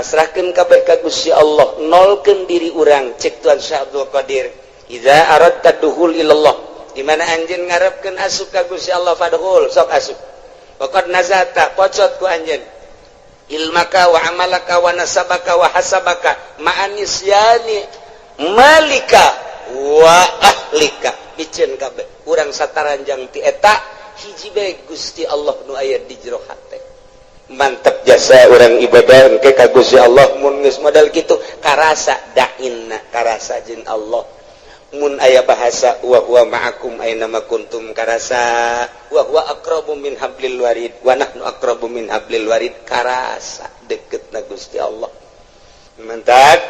Pasrahkeun kabeh ka Gusti Allah, nolkeun diri urang. Cek Tuan Syekh Abdul Qadir, idza aradta dukhul ilallah, di mana anjeun ngarepkeun asup ka Gusti Allah, fadkhul, sok asup. Waqad nazata, pocot ku anjeun ilmaka wa amalaka wa nasabaka wa hasabaka ma'anisyani malika wa ahlika. Piceun kabeh urang sataranjang ti eta hiji bae, Gusti Allah nu aya di jero hate. Mantap jasa orang ibadah engke ka Gusti Allah. Mun geus modal kitu, karasa dainna, karasa jeung Allah. Mun aya bahasa wa huwa ma'akum aina ma kuntum, karasa wa huwa aqrabu min hablil warid wa nahnu aqrabu min hablil warid, karasa deket na Gusti Allah. Mantap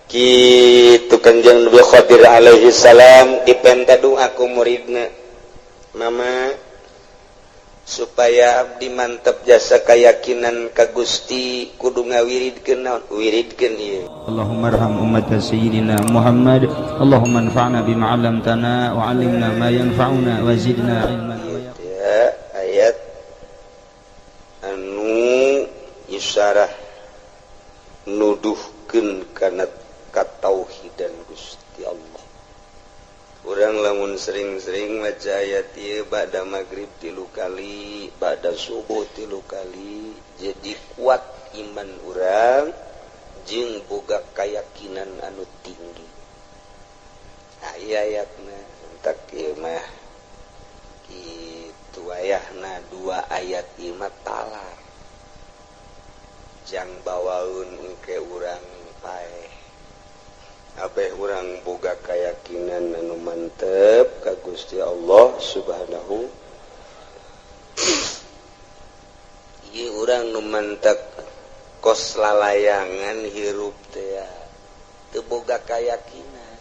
kitu. Kanjeng Nabi Khadir alaihi salam dipenta doa ku muridna, "Mama, supaya abdi mantep jasa keyakinan ka Gusti, kudu ngawiridkeun naon? Wiridkeun ieu." Allahumma arham ummat sayyidina Muhammad. Allahumma anfa'na bima 'allamtana wa 'allimna ma yanfa'una wa zidna ilman. Ya, ayat anu isyarah nuduhkeun kana katauhidan Gusti Allah. Urang lamun sering-sering maca ayat ieu, ba'da maghrib tilu kali, ba'da subuh tilu kali, jadi kuat iman urang jeung boga keyakinan anu tinggi. Nah, iya, ayatna tak ieu mah kitu. Ayahna dua ayat ieu mah talar jang bawaun engke urang paeh. Abeh urang boga keyakinan anu mantep ka Gusti Allah Subhanahu. Ieu urang nu mantep kos lalayangan hirup teh teu boga keyakinan,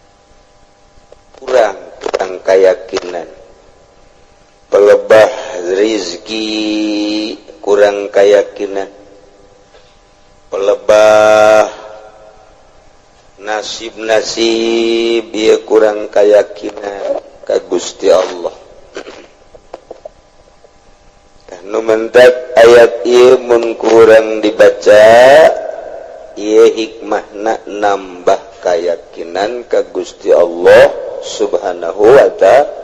kurang kurang keyakinan, pelebah rizki kurang keyakinan, pelebah nasib-nasib dia kurang keyakinan ka Gusti Allah. Nu mentek ayat ieu mun kurang dibaca ieu, hikmahna nambah keyakinan ka Gusti Allah Subhanahu wa Ta'ala.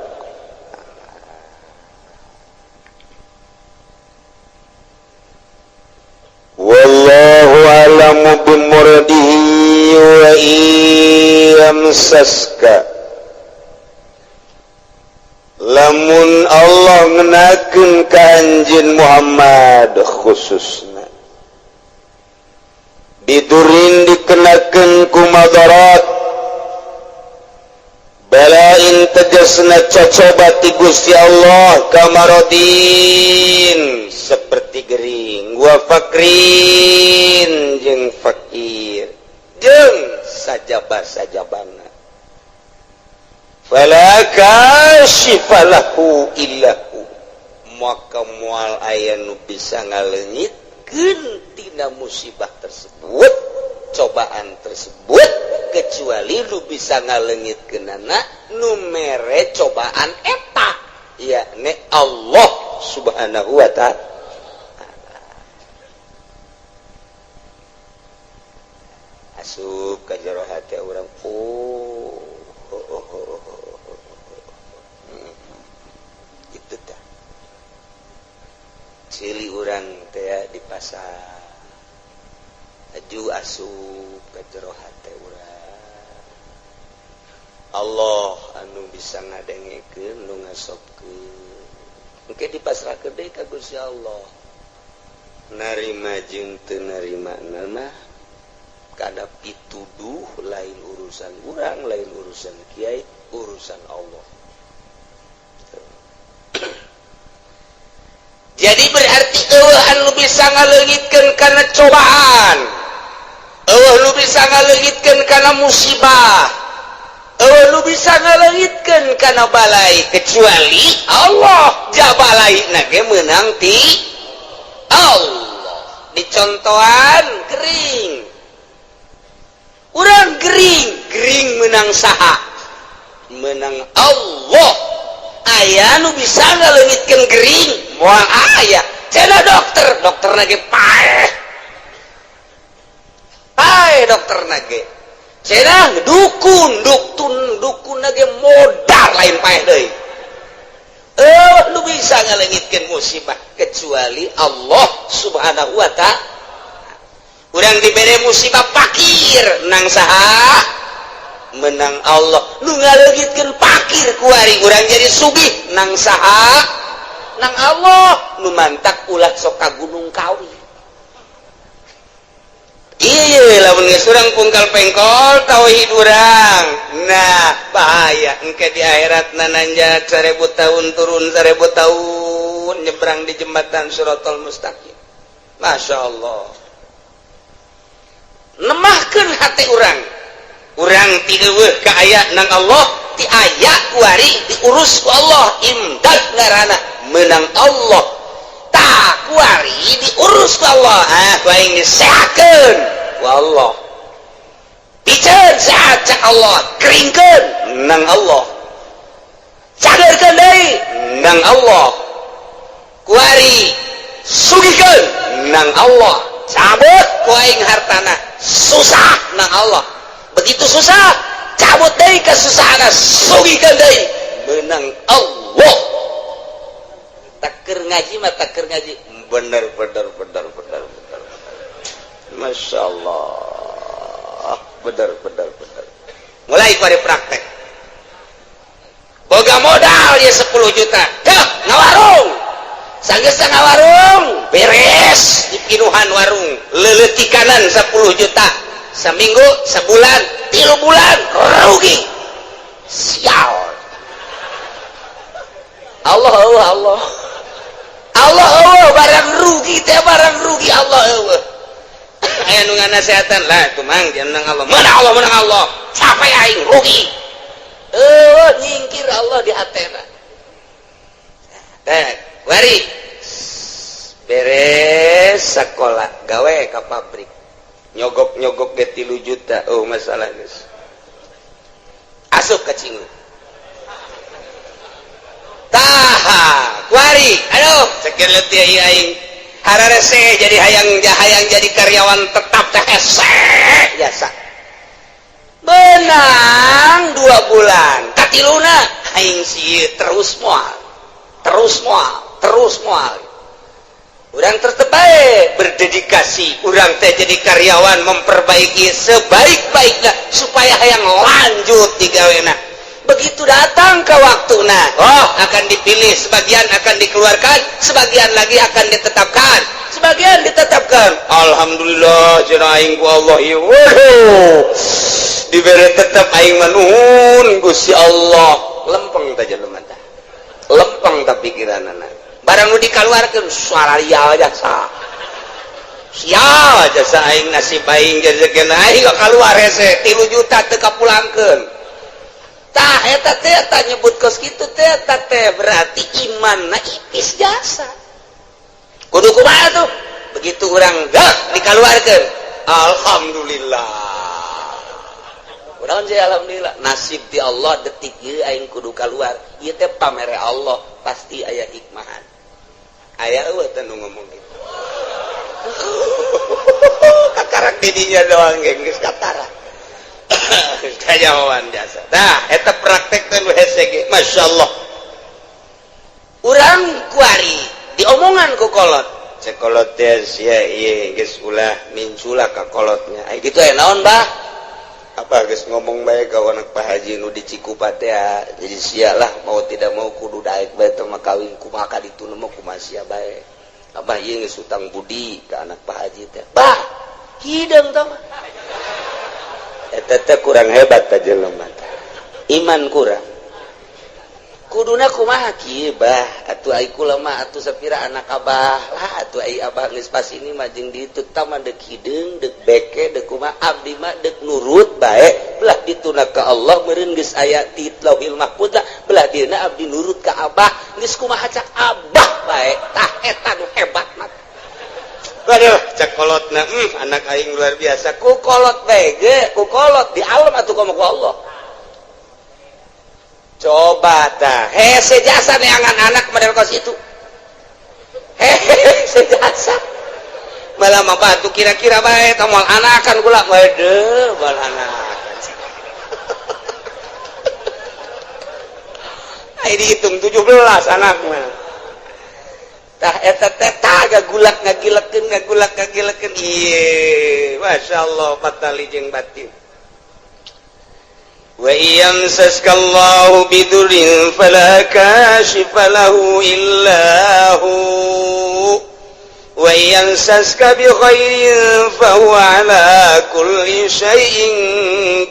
Wallahu a'lamu bimuradihi wa yamsaska, lamun Allah ngenakeun ka anjeun Muhammad khususna, bidurin, dikenakeun ku madarat, balain tegasna cocoba ti Gusti Allah, kamarodin, seperti gering, wa fakrin, jeung fakir, jeung sajaba-sajabana, fala kashifa lahu illahu, maka moal aya nu bisa ngaleungitkeun tina musibah tersebut, cobaan tersebut, kecuali lu bisa ngaleungitkeunana nu mere cobaan eta, yakni Allah Subhanahu wa Ta'ala. Asup ka jero hate urang, oh. Itu tah cili urang teh di pasar aju asup ka jero hate urang, Allah anu bisa ngadengekeun, nu ngasobkeun. Engke dipasrahkeun deui ka Gusti Allah, narima jeung teu narima mah kada pituduh, lain urusan urang, lain urusan kiai, urusan Allah. Jadi berarti euweuh anu bisa ngaleungitkeun kana cobaan, euweuh nu bisa ngaleungitkeun kana musibah, euweuh nu bisa ngaleungitkeun kana balai kecuali Allah. Jabalai ge meunang ti Allah. Dicontohan gering, urang gering, gering menang saha? Menang Allah. Aya nu bisa ngaleungitkeun gering? Moal aya. Cenah dokter, dokter lagi paeh. Paeh dokter ge. Cenah dukun, dukun, dukun ge modar, lain paeh deui. Eh, lu bisa ngalengitkeun musibah kecuali Allah Subhanahu wa Ta'ala. Urang dibere musibah pakir, nang saha? Menang Allah. Lu ngaleungitkeun pakir, kuari urang jadi sugih, nang saha? Nang Allah. Nu mantak ulah sok ka Gunung Kawi. Iya, lamun geus urang pungkal pengkol tauhid urang, nah, bahaya engke di akhirat. Nanjak 1000 tahun, turun 1000 tahun, nyebrang di jembatan Siratal Mustaqim. Masya Allah, nemahkeun hati urang. Urang ti eueuh ka aya nang Allah, ti aya kuari diurus ku Allah. Imdad ngaranna, menang Allah. Tak kuari diurus ku Allah, ah, ku aing disehatkeun ku Allah, piceun sehat cak Allah, keringkeun nang Allah, cagerkeun deui nang Allah, kuari sugihkeun nang Allah, cabut ku aing hartana susah nang Allah. Begitu susah, cabut deui kesusahan, sugihkeun deui, menang Allah. Taker ngaji mah, taker ngaji, bener bener bener bener bener. Masya Allah, bener bener bener. Mulai pada praktek, boga modal ya 10 juta, dah ngawarung. Sanggeus ngawarung beres, dipinuhan warung, leletikanan 10 juta, seminggu, sebulan, 3 bulan, rugi. Sial. Allah, Allah, Allah, Allah, Allah, barang rugi teh, barang rugi, Allah, Allah. Aya nu nganasehatan lah, tumang nang Allah, mana Allah, menang Allah, capek aing rugi. Eh, nyingkir Allah di hatena. Teh wari beres sekolah, gawe ka pabrik, nyogok-nyogok ge 3 juta. Oh, masalah geus asup ka cingu. Taha kuari, aduh, sekian letih aing, hararese jadi hayang hayang jadi karyawan tetap teh, hese jasa. Menang 2 bulan, katiluna aing sih terus moal, terus moal, terus moal. Urang tetep baik berdedikasi, urang teh jadi karyawan memperbaiki sebaik-baiknya supaya hayang lanjut di gawena. Begitu datang ke waktu, nah, oh, akan dipilih, sebagian akan dikeluarkan, sebagian lagi akan ditetapkan, sebagian ditetapkan. Alhamdulillah, cenah aing ku Allah ieu, waduh, diberi tetap, aing mah nuhun Gusti Allah. Lempeng teh jelema teh, lempeng tah pikiranana. Barang nu dikeluarkeun, suara ria jasa, sial jasa aing, nasib aing, rezeki aing kok keluar hese, 3 juta teu kapulangkeun. Tah, eta teh, eta nyebut kos kitu teh, eta teh berarti imanna ipis jasa. Kudu kumaha tuh? Begitu urang gak dikeluarkeun, alhamdulillah. Urang sih alhamdulillah, nasib di Allah, detik ieu aing kudu keluar. Ieu teh pamere Allah, pasti aya hikmahan. Aya eueuh teh nu ngomong gitu? Kakarak didinya doang geus katara kajawan jasa. Tah, eta praktek teh nu hese ge, masyaallah. Urang kuari diomongan ku kolot, cek kolot teh, sia ieu geus ulah mincula ka kolotnya. Ai kitu aya naon, Bah? Apa geus ngomong bae ka anak Pak Haji nu di Cikupa teh, jadi sia lah, mau tidak mau kudu daek bae teh mah kawin. Kumaha ka ditu mah, kumaha sia bae. Abah ieu geus utang budi ka anak Pak Haji teh. Bah, hideung tah mah. Eta teh kurang hebat teh jelema teh, iman kurang. Kuduna kumaha kieu, Bah? Atuh ai kula mah atuh sapira anak abah lah atuh. Ai abah geus pas ini mah jeung ditu tah mah, deuk hideung, deuk beke, deuk kumaha, abdi mah deuk nurut bae. Belah dituna ka Allah meureun geus aya di Lauhil Mahfuz lah. Belah dieuna abdi nurut ka abah, geus kumaha cak abah bae. Tah, eta nu hebat mah. Waduh, cak kolotna, anak aing luar biasa. Ku kolot bae ge, ku kolot di alam atuh komo ku Allah. Coba tah, hese jasa neangan anak model kos itu. Hese jasa. Malah mah batu kira-kira bae tah, moal anakan kula. Waduh, moal anakan. Ai dihitung 17 anak mah. Tah, eta teh tah gagulak ngagilekeun, ngagulak ngagilekeun. Ieu masyaallah, patali jeung batin. Wa yamsaska Allahu bidurrin fala kashifa lahu illa hu wa yamsaska bi khairin fa huwa ala kulli syai'in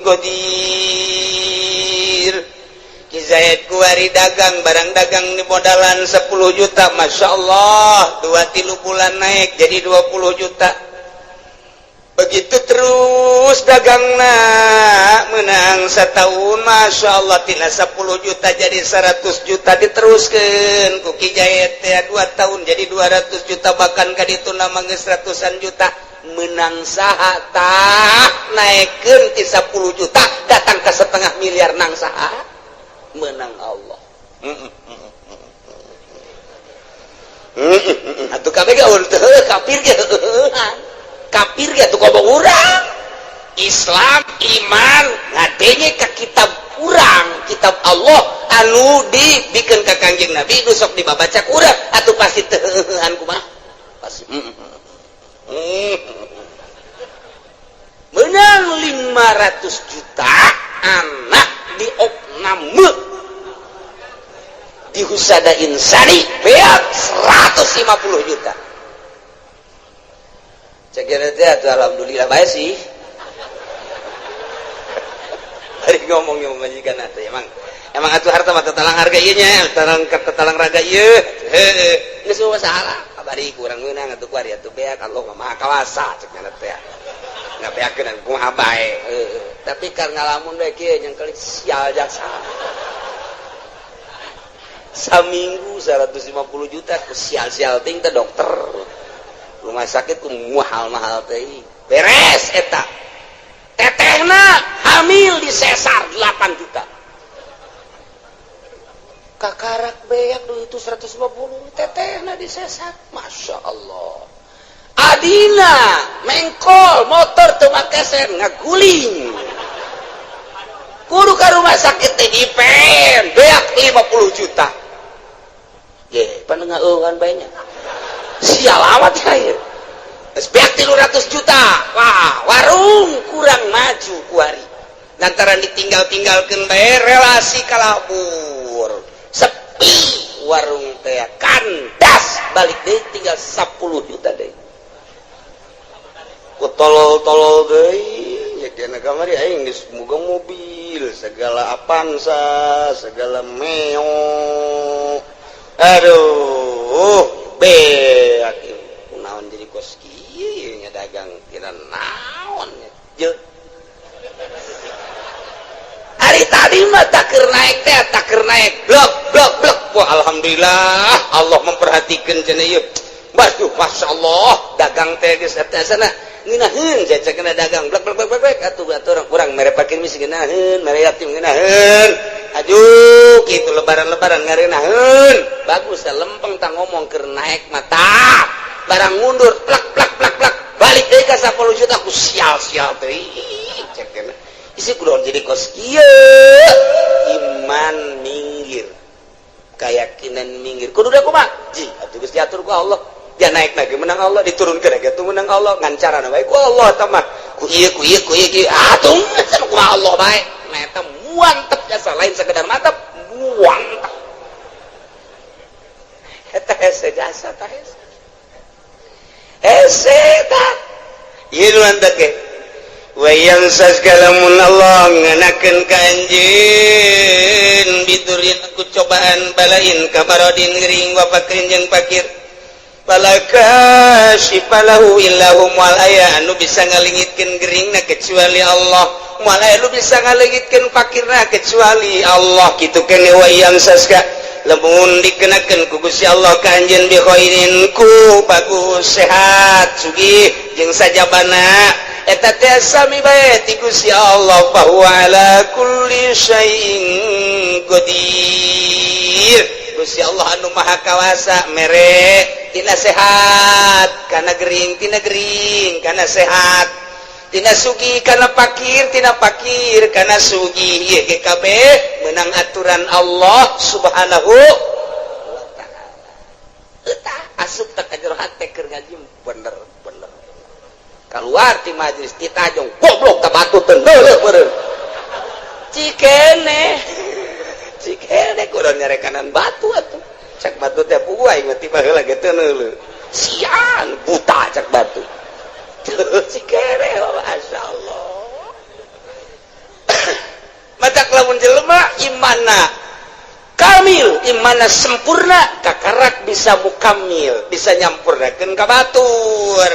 qadir. Ki Zaid kuari dagang, barang dagang di modalan 10 juta. Masya Allah, 2-3 bulan naik jadi 20 juta. Begitu terus dagangna, menang setahun, Masya Allah, tina 10 juta jadi 100 juta. Diteruskan ku Ki Zaid teh 2 tahun jadi 200 juta, bahkan ka ditu nama geus ratusan juta. Menang saha tah? Naikkeun ti 10 juta datang ke setengah miliar, nang saha? Menang Allah. Atuh kabeh ge teu kafir ge, kafir ge atuh komo urang Islam, iman ngadenge ka kitab urang, kitab Allah anu dibikeun ka Kangjeng Nabi, nu sok dibabaca ku urang, atuh pasti teu kumaha, pasti menang 500 juta, anak di opname di Husada Insani, beak 150 juta. Cek teh atuh, alhamdulillah bae sih. Bari ngomong yang majikan atuh, emang emang atuh harta mah tetalang harga ieu nya, tetalang tetalang raga ieu. Heuh, geus masalah kabari kurang meunang atuh kuari atuh beak, Allah mah Maha Kawasa, cek nya teh. Ngabeakeun kumaha bae. Tapi kar ngalamun bae kieu, nyengkelik sial jaksa. Saminggu 150 juta ku sial-sial ting teh, dokter rumah sakit ku mahal-mahal teh. Beres eta, tetehna hamil di sesar 8 juta. Kakarak beak duit itu 150, tetehna di sesar. Masya Allah, adina mengkol motor teu make sen, ngaguling, kudu ka rumah sakit teh dipen, beak 50 juta. Ye, panengah bae nya. Sial amat ya. Geus beak 300 juta. Wah, warung kurang maju kuari. Lantaran ditinggal-tinggalkeun bae, relasi kalabur. Sepi warung teh, kandas, balik deui tinggal 10 juta deui. Ku tolol-tolol deui, ya dina kamari aing geus boga mobil, segala Avanza, segala Meo. Aduh, beak naon jadi kos kieu nya, dagang kira naon nya. Hari tadi mah takir naik teh, takir naik, blok blok blok. Wah, alhamdulillah Allah memperhatikan cenah ieu. Waduh, masya Allah, dagang teh geus eta sana ngeunaheun cek kena dagang, blok blok blok blok. Atuh atuh urang mere fakir miskin ngeunaheun, mere yatim ngeunaheun. Aduh, kitu lebaran-lebaran ngareunaheun. Bagus ya, lempeng tah ngomong keur naik mata. Barang mundur, plak plak plak plak, balik deui ka 10 juta ku sial-sial teh. Cek kena. Isi kudu jadi kos kieu. Iman minggir. Keyakinan minggir. Kudu da kumaha? Ji, atuh geus diatur ku Allah. Dia naik lagi menang Allah, diturunkeun lagi atuh menang Allah, ngan carana bae ku Allah eta mah. Ku ieu, ku ieu, ku ieu, ku ieu. Atuh sama kumaha Allah bae. Nah, eta muantep jasa, lain sekedar mantep, muantep. Eta hese jasa tah, hese. Hese tah. Ieu nu mantep ge. Wa yamsaska, lamun Allah ngenakeun ka anjeun, bidurin ku cobaan, balain kamarodin gering, wa fakrin jeung fakir, fala kasyifa lahu illahu, moal aya anu bisa ngalingitkeun geringna kecuali Allah, moal aya anu bisa ngalingitkeun fakirna kecuali Allah. Kitu keneh, wa yamsaska, lamun dikenakeun ku Gusti Allah ka anjeun, bi khairin ku bagus, sehat, sugih jeung sajabana, eta teh sami bae ti Gusti Allah, fa huwa ala kulli syai'in qadir. Gusti Allah anu Maha Kawasa mere. Tina sehat kana gering, tina gering kana sehat, tina sugih kana pakir, tina pakir kana sugih. Ieu ge kabeh menang aturan Allah Subhanahu wa taala. Eta asup tak ka jero hate keur ngaji bener-bener. Keluar ti majlis ditajong goblok ka batu teu neuleuh meureun. Cikene. Cikene kudu nyarekanan batu atuh. Cak batu teh puguh aing mah tiba heula ge teu neuleuh. Sian buta cak batu. Cikene masya Allah. Matak lamun jelema imana kamil, imana sempurna, kakarak bisa mukamil, bisa nyampurnakeun ka batur.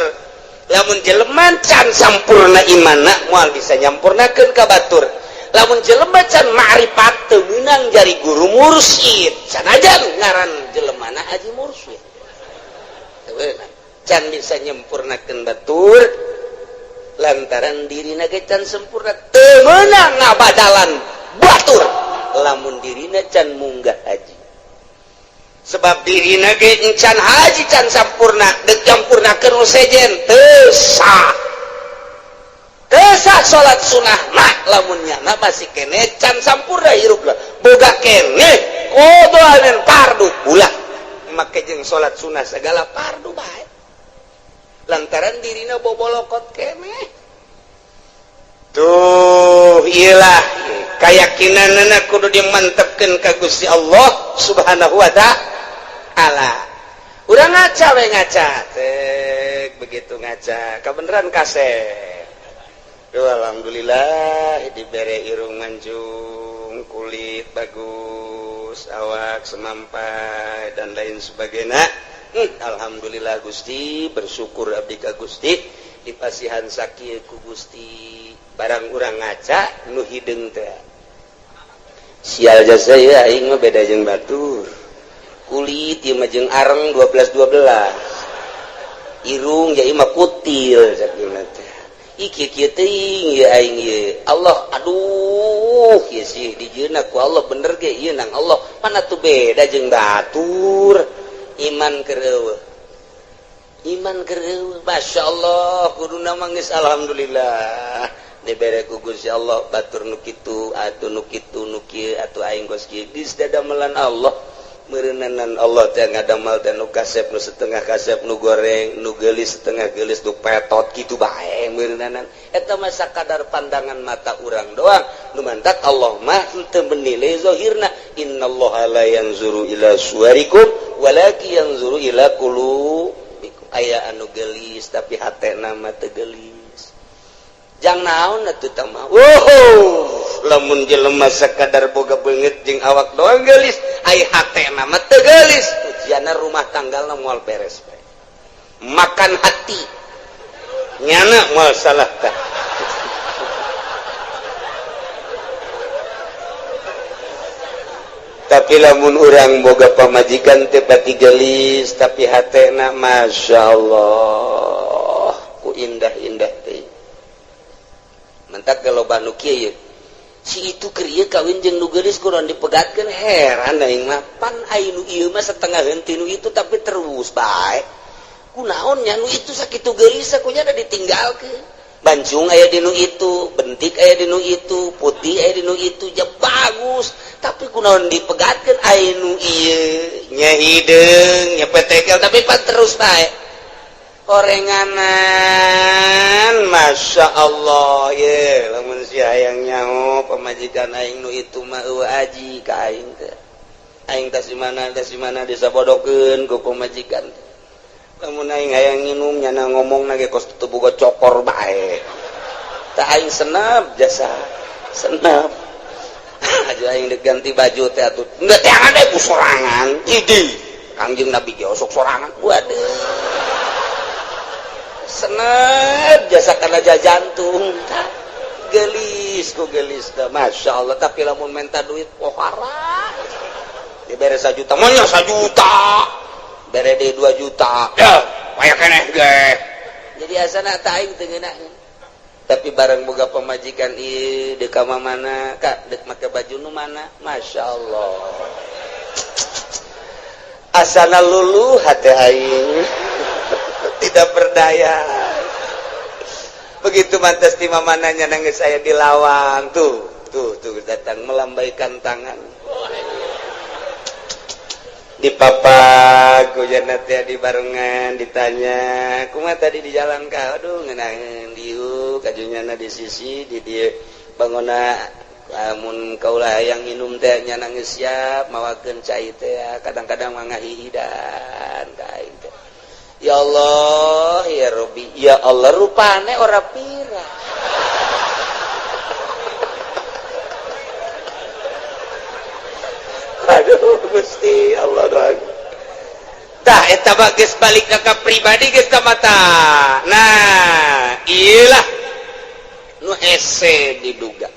Lamun jelema can sampurna imana moal bisa nyampurnakeun ka batur. Lamun jelema can ma'rifat teu meunang jari guru mursyid, sanajan ngaran jelemana haji mursyid. Teu meunang. Can bisa nyempurnakeun batur lantaran dirina ge can sempurna, teu meunang ngabadalan batur lamun dirina can munggah haji. Sebab dirina ge can haji can sampurna, deuk nyampurnakeun nu sejen teu sah. Teu sah salat sunah mah lamun nyana masih kene can sampurna hirupna. Boga kene qadha dan fardu ulah make jeung salat sunah segala fardu bae. Lantaran dirina bobolokot kene. Tuh iyalah keyakinanana kudu dimantepkeun ka Gusti Allah Subhanahu wa taala. Urang ngaca we ngaca. Tek begitu ngaca, kabeneran kasep. Duh, alhamdulillah dibere irung mancung, kulit bagus, awak semampai dan lain sebagainya. Alhamdulillah Gusti, bersyukur abdi ka Gusti dipasihan sakieu ku Gusti. Barang urang ngaca nu hideung teh. Sial jasa ya aing mah beda jeung batur. Kulit ieu mah jeung areng 12 12. Irung ya ieu mah kutil cak teh. Iki kieu teuing ieu aing ieu. Allah aduh ieu sih dijieunna ku Allah bener ge ieu nang Allah. Mana tuh beda jeung batur. Iman keur eueuh. Iman keur eueuh. Masyaallah kuduna mah geus alhamdulillah. Dibere ku Gusti Allah batur nu kitu atuh nu kitu nu kieu atuh aing geus kieu geus dadamelan Allah. Meureunanan Allah teh ngadamal teh nu kasep nu setengah kasep nu goreng nu geulis setengah geulis nu petot kitu bae meureunanan. Eta mah sakadar pandangan mata urang doang. Nu mantak Allah mah henteu menilai zahirna. Innallaha la yanzuru ila suwarikum walakin yanzuru ila qulubikum. Aya anu geulis tapi hatena mah teu geulis. Jang naon atuh tah mah. Wow, lamun jelema sakadar boga beungeut jeung awak doang geulis, ai hatena mah teu geulis. Ujianna rumah tanggalna moal beres bae. Makan hati. Nyana moal salah tah. Tapi lamun urang boga pamajikan teh pati geulis tapi hatena masyaallah ku indah-indah teh. Mentak loba nu kieu si itu keur ieu kawin jeung nu geulis kurang dipegatkeun heran aing mah pan ai nu ieu mah setengah henteu nu itu tapi terus bae. Kunaon nya nu itu sakitu geulis kunya da ditinggalkeun. Bancung aya di nu itu, bentik aya di nu itu, putih aya di nu itu, ja bagus. Tapi kunaon dipegatkeun ai nu ieu nya hideung nya petekel tapi pan terus bae. Orenganan Masya Allah ye lamun si hayang nyaho pamajikan aing nu itu mah eueuh aji ka aing teh. Aing tas di mana disabodokeun ku pamajikan teh. Lamun aing hayang nginum nyana ngomongna ge kos teu boga cokor bae. Tah aing senep jasa senep. Aja aing deuk ganti baju teh atuh. Henteu teangan deui ku sorangan. Idi Kangjeng Nabi ge osok sorangan. Waduh. Senep jasa kana jantung gelis ku gelis dah Masya Allah. Tapi lamun minta duit pohara dibere 1 juta maunya 1 juta bere deui 2 juta ya aya keneh ge jadi asana ta aing teu ngeunaheun. Tapi barang boga pamajikan ieu deuk ka mana ka deuk make baju nu mana Masya Allah. Asana luluh hati aing tidak berdaya. Begitu mantas di mamananya nangis saya di lawang tuh tuh tuh datang melambaikan tangan di papak hujan teh di barengan ditanya kumaha tadi di jalan ka, aduh ngeunaheun diuk kajunyana di sisi di dieu bangona amun kaulah yang minum teh nya nangis siap mawakeun cai teh kadang-kadang mah ngahihidan ka aing teh. Ya Allah ya Rabbi ya Allah rupane ora pira. Aduh Gusti Allah doang. Tah eta mah geus balik ka pribadi geus ka mata. Nah, ieulah nu hese diduga.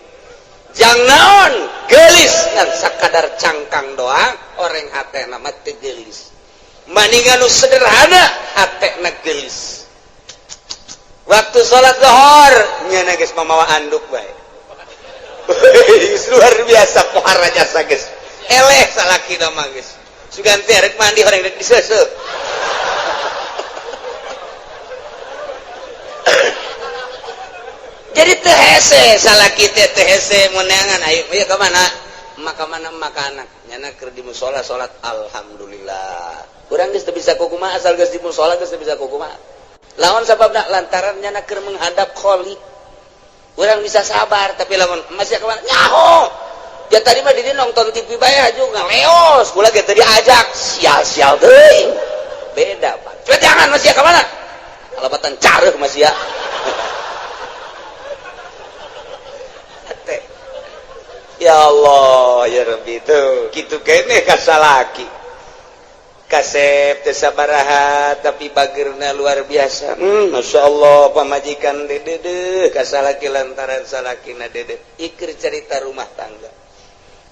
Jang naon geulis ngan sakadar cangkang doang oreng hatena mah teu geulis. Maningan nu sederhana hatena geulis. Waktu salat zuhur nya geus mamawa anduk bae. Luar biasa pohara jasa geus. Eleh salaki mah geus. Sugan teh rek mandi horeng rek diseuseuh. Jadi teu hese salaki teh teu hese meunangan ayo ieu ka mana? Maka mana maka anak. Nyana keur di musala salat alhamdulillah. Urang geus teu bisa kukumaha asal geus di musala geus teu bisa kukumaha. Lawan sababna lantaran nyana keur menghadap Khalik. Urang bisa sabar tapi lamun masih ka mana? Nyaho. Ya tadi mah didi nonton TV bae aju ngaleos, kula ge teu diajak, sial-sial teuing. Beda, Pak. Coba jangan masih ka mana? Kalabatan careuh masih ya. Ya Allah, ya Rabbi tuh, kitu keneh ka salaki. Kasep teu sabaraha tapi bageurna luar biasa. Masya Allah pamajikan dedeuh ka salaki lantaran salakina dedeuh. Iker cerita rumah tangga.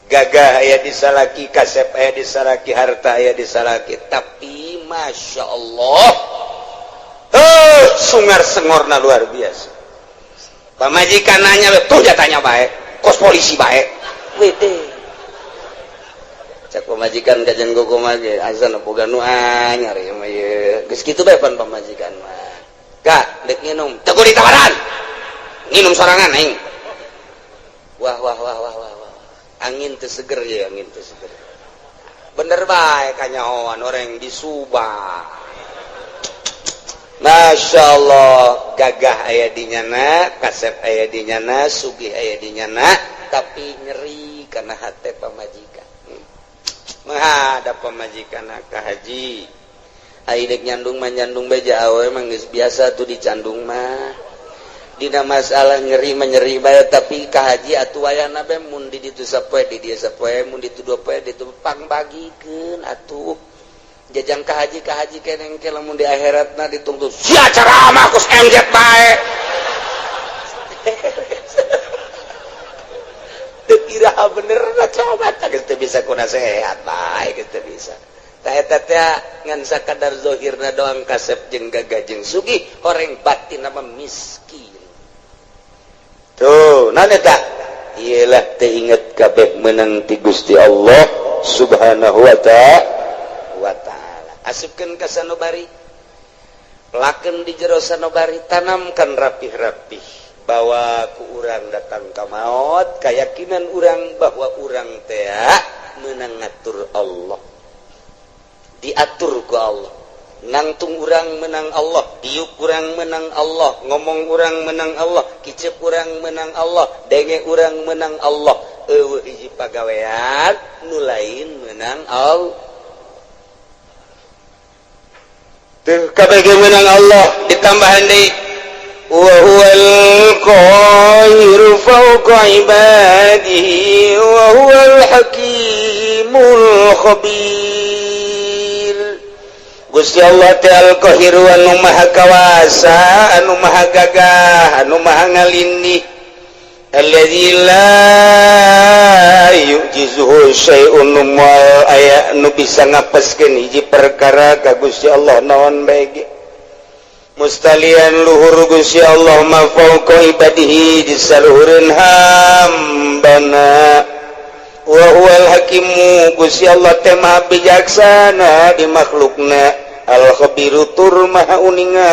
Gagah aya di salaki, kasep aya di salaki, harta aya di salaki, tapi masya Allah sungar sengorna luar biasa. Pamajikan nanya tuh jatanya bae, kos polisi bae. Wede. Cak pamajikan kajian gogo mah ge azan boga nu anyar ieu mah ieu. Geus kitu bae pan pamajikan mah. Kak, dek nginum, teu kudu ditawaran. Nginum sorangan aing. Wah wah wah wah wah. Angin teu seger ya, angin teu seger. Bener bae kanyahoan orang di Subang. Masya Allah, gagah aya di nyana, kasep aya di nyana, sugih aya di nyana, tapi nyeri karena hate pamajikan. Menghadap pamajikan ka haji. Ai dek nyandung mah nyandung beja awe mah geus biasa tuh dicandung mah. Dina masalah nyeri menyeri bae tapi ka haji atuh wayana bae mun di ditu sapoe di dieu sapoe mun ditu dua poe ditu pangbagikeun atuh jajang ka haji keneng ke lamun di akhiratna ditungtut sia ceramah kus MZ bae. Teu iraha bener na coba tah geus teu bisa ku nasehat bae geus teu bisa. Tah eta teh ngan sakadar zahirna doang kasep jeung gagah jeung sugih horeng batin mah miskin. Tuh, naon eta? Iyalah teu inget kabeh meunang ti Gusti Allah Subhanahu wa ta'ala. Asupkeun ka sanubari. Lakeun di jero sanubari, tanamkan rapih-rapih bahwa ku urang datang ka maot, keyakinan urang bahwa urang teh meunang ngatur Allah. Diatur ku Allah. Nangtung urang menang Allah, diuk urang menang Allah, ngomong urang menang Allah, kicep urang menang Allah, denge urang menang Allah. Eueuh hiji pagawean nu lain menang Allah. Teu kabeh menang Allah ditambahan deui wa huwal qahiru fawqa ibadihi wa huwal hakimul khabir. Gusti Allah teh al-Qahiru anu maha kawasa, anu maha gagah, anu maha ngalindih. Alladzi la yu'jizuhu syai'un moal aya nu bisa ngapeskeun hiji perkara ka Gusti Allah naon bae ge. Mustalian luhur Gusti Allah ma fauqa ibadihi di saluhureun hambana. Wa huwal hakimu, Gusti Allah teh maha bijaksana di makhlukna, al khabiru tur maha uninga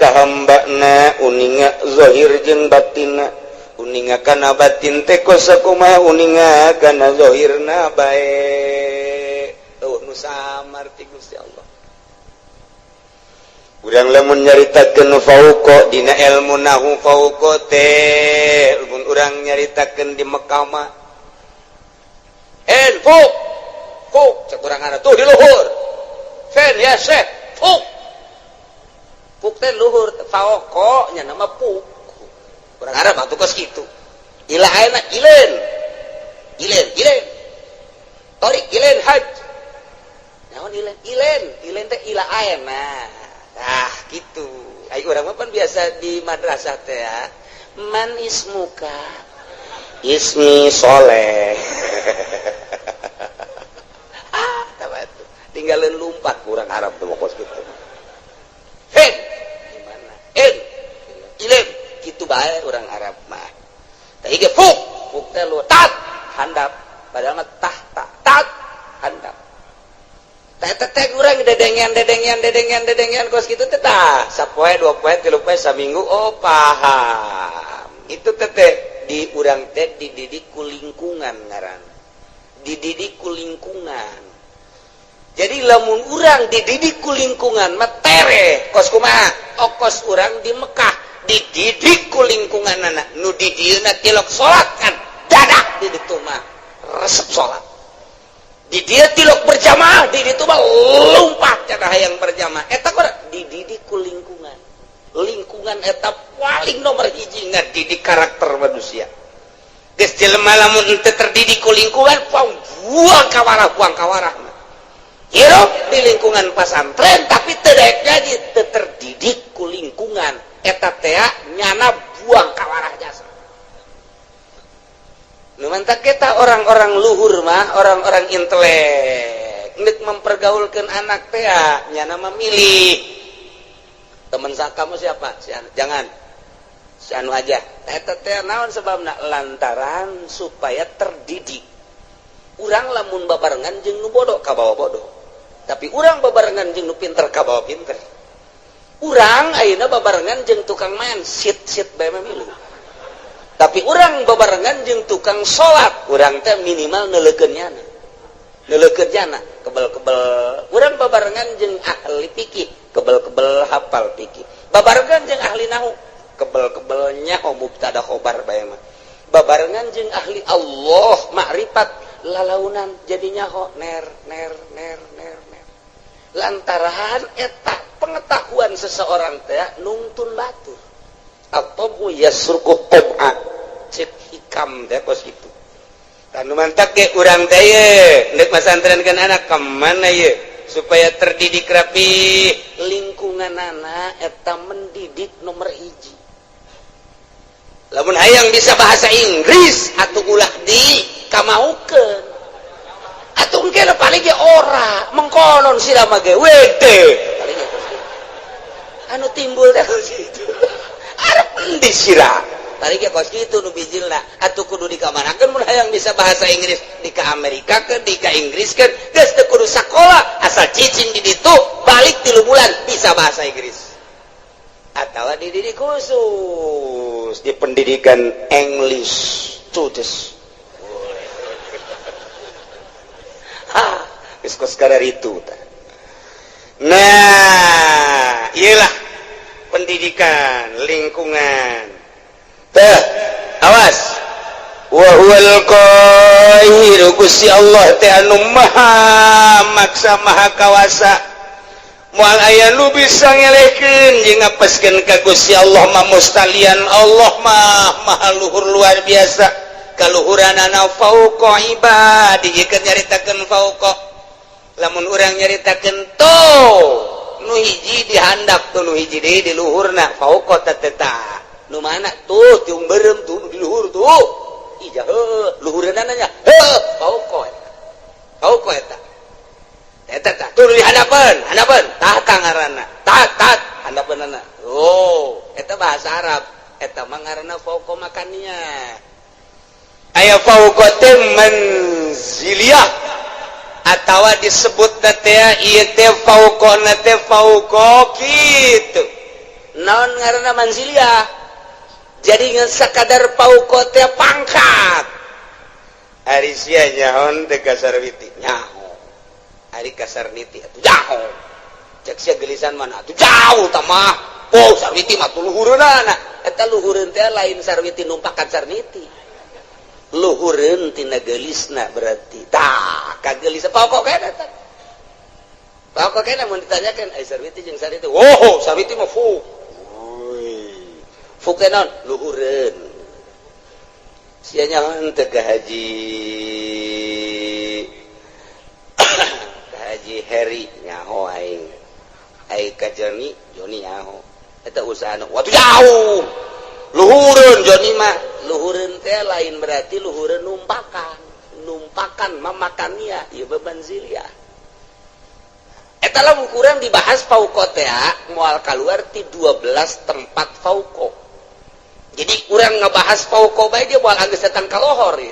ka hambana, uninga zahir jeung batinna, uninga kana batin teh kos sakumaha, uninga kana zahirna bae. Tuh nu samar ti Gusti Allah. Urang lamun nyaritakeun fauqa dina ilmu nahu, fauqa teh mun urang nyaritakeun di Mekah mah en fuk fuk, cek urang ada tuh di luhur. Fen ya syekh, fuk fuk teh luhur, fauqa nya nama fuk. Urang Arab atuh kos kitu. Ila ayeuna ilen ilen ilen torik ilen haj naon ilen ilen ilen teh ila ayeuna. Ah gitu. Ayo urang mah pan biasa di madrasah teh ya. Man ismuka? Ismi Soleh. Ah, tuh. Tinggalin lumpat kurang Arab tuh kos gitu. Hen, gimana? En, ilim, gitu bae orang Arab mah. Tah ge fuk, fuk teh lu tat handap, padahal mah tah tak tat handap. Teh urang dedengean dedengean dedengean dedengean kos kitu teh, tah sapoe, 2 poe, 3 poe, saminggu, oh paham. Itu teh di urang teh dididik ku lingkungan, ngaran dididik ku lingkungan. Jadi lamun urang dididik ku lingkungan mah tere kos kumaha. Okos urang di Mekah dididik ku lingkungan, anak nu di dieuna tilok salat kan dadak di ditu mah resep salat. Di dia tilok berjamaah, di ditu mah lompat cara hayang berjamaah. Eta kok dididik ku lingkungan. Lingkungan eta paling nomor hiji ngadidik karakter manusia. Geus jelema lamun henteu terdidik ku lingkungan, buang kawarah, buang kawarah. Hirup di lingkungan pasantren tapi teu daek ngaji, teu terdidik ku lingkungan, eta teh nyana buang kawarah jasa. Nu mantak kita orang-orang luhur mah, orang-orang intelek nek mempergaulkan anak teh nyana memilih teman kamu siapa, si anu, jangan si anu aja. Eta teh naon sebabna? Lantaran supaya terdidik. Urang lamun babarengan jeung nu bodoh kabawa bodoh, tapi urang babarengan jeung nu pinter kabawa pinter. Urang ayeuna babarengan jeung tukang main sit sit bae mah milu, tapi urang babarengan jeung tukang salat, urang teh minimal neuleukeun nyana, neuleukeun nyana kebel-kebel. Urang babarengan jeung ahli fikih, kebel-kebel hafal fikih. Babarengan jeung ahli nahu, kebel-kebel nyaho mubtada khobar bae mah. Babarengan jeung ahli Allah makrifat, lalaunan jadi nyaho ner ner ner ner ner. Lantaran eta pengetahuan seseorang teh nungtun batur atau yasruqu tab'a, cek hikam teh kos kitu. Tanu mantak ge urang teh ye ndek masantrenkeun anak kemana ye supaya terdidik rapi, lingkungan anak eta mendidik nomor hiji. Lamun hayang bisa bahasa Inggris atau ulah di kamaukeun atuh, engke paling ge ora mengkonon sira mah ge wede paling ge anu timbul teh kitu. Arep endi sira? Tadi ge kos kitu nu bijilna atuh. Kudu dikamanakeun mun hayang bisa bahasa Inggris? Di ka Amerika ke, di ka Inggris ke? Geus teu kudu sakola, asal cicing di ditu, balik 3 bulan bisa bahasa Inggris. Atau dididik khusus di pendidikan English Tudes. Ha, geus kos itu. Nah, iyalah pendidikan lingkungan teh. Awas, wa huwal qahiru, Gusti Allah teh anu maha maksa, maha kawasa, moal aya nu bisa ngelehkeun jeung ngapeskeun ka Gusti Allah mah. Mustalian Allah mah maha luhur, luar biasa kaluhuranana. Fauqa ibadi keur nyaritakeun fauqa. Lamun urang nyaritakeun tuh nu hiji dihandap tuh, nu hiji deui di luhurna, fauqa teh nu mana tuh? Tiung berem tuh di luhur tuh. Ija heuh, luhureunana nya heuh, fauqa eta, fauqa eta. Eta tah tuh di handapeun, handapeun tah ngaranna, tah tah handapeunana. Oh, eta bahasa Arab, eta mah ngaranna fauqa makannya. Aya fauqa teh manziliyah atawa disebut teh ieu teh fauqona teh fauqa kitu. Naon ngaranna manziliyah? Jadi ngan sakadar fauqa teh pangkat. Ari sia nyaho teh ka Sarwiti? Nyaho. Ari ka Sarniti atuh nyaho. Cek sia gelisan mana atuh, jauh tah mah. Oh, Sarwiti mah tuh luhureunana. Eta luhureun teh lain Sarwiti numpakan Sarniti, luhureun tina geulisna. Berarti tah kagelis pokok kene eta, pokok kene. Mun ditanyakeun ai Sarwiti jeung Sarniti, oh, Sarwiti mah fu fu naon, luhureun. Sia nyaho teu ka Haji Heri? Nyaho aing. Ai ka Joni? Joni nyaho. Eta usaha waktu jauh, luhureun Joni mah. Luhureun teh lain berarti luhureun numpakan. Numpakan mamakannya ieu manziliyah. Eta lamun kurang dibahas fauqa teh moal keluar ti 12 tempat fauqa. Jadi urang ngebahas fauqa bae dia moal anggeus datang ka lohor ya,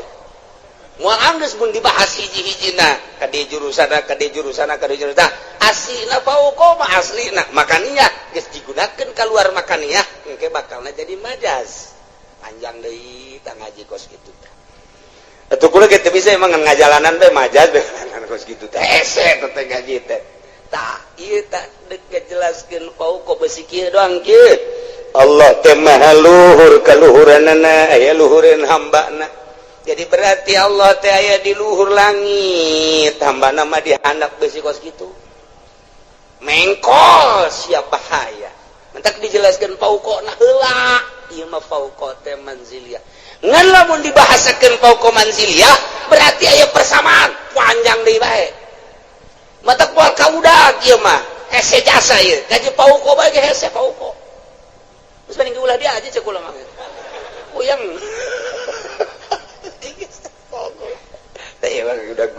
moal anggeus mun dibahas hiji-hijina ka di jurusana, ka di jurusana, ka di jurusana. Aslina fauqa mah aslina makaniyah geus digunakeun keluar makaniyah, engke bakalna jadi majaz, panjang deui tah ngaji kos kitu teh. Atuh kula ge teu bisa emang ngajalanan bae majaz bae kos kitu teh, hese teh ngaji teh. Tah, ieu tah deuk ngajelaskeun fauqa besi kieu doang kieu. Allah teh maha luhur kaluhuranana, aya luhureun hambana. Jadi berarti Allah teh aya di luhur langit, hambana mah di handap besi kos kitu. Mengkol siap bahaya. Mentak dijelaskan fauqa nah heula. Ieu mah fauqa teh manziliyah. Ngan lamun dibahasakeun fauqa manziliyah berarti aya persamaan, panjang deui bae. Matak moal kaudag ieu mah. Hese jasa ieu. Gaji fauqa bae ge hese fauqa. Terus mending ulah dia aja cek kula mah. Puyeng. Teh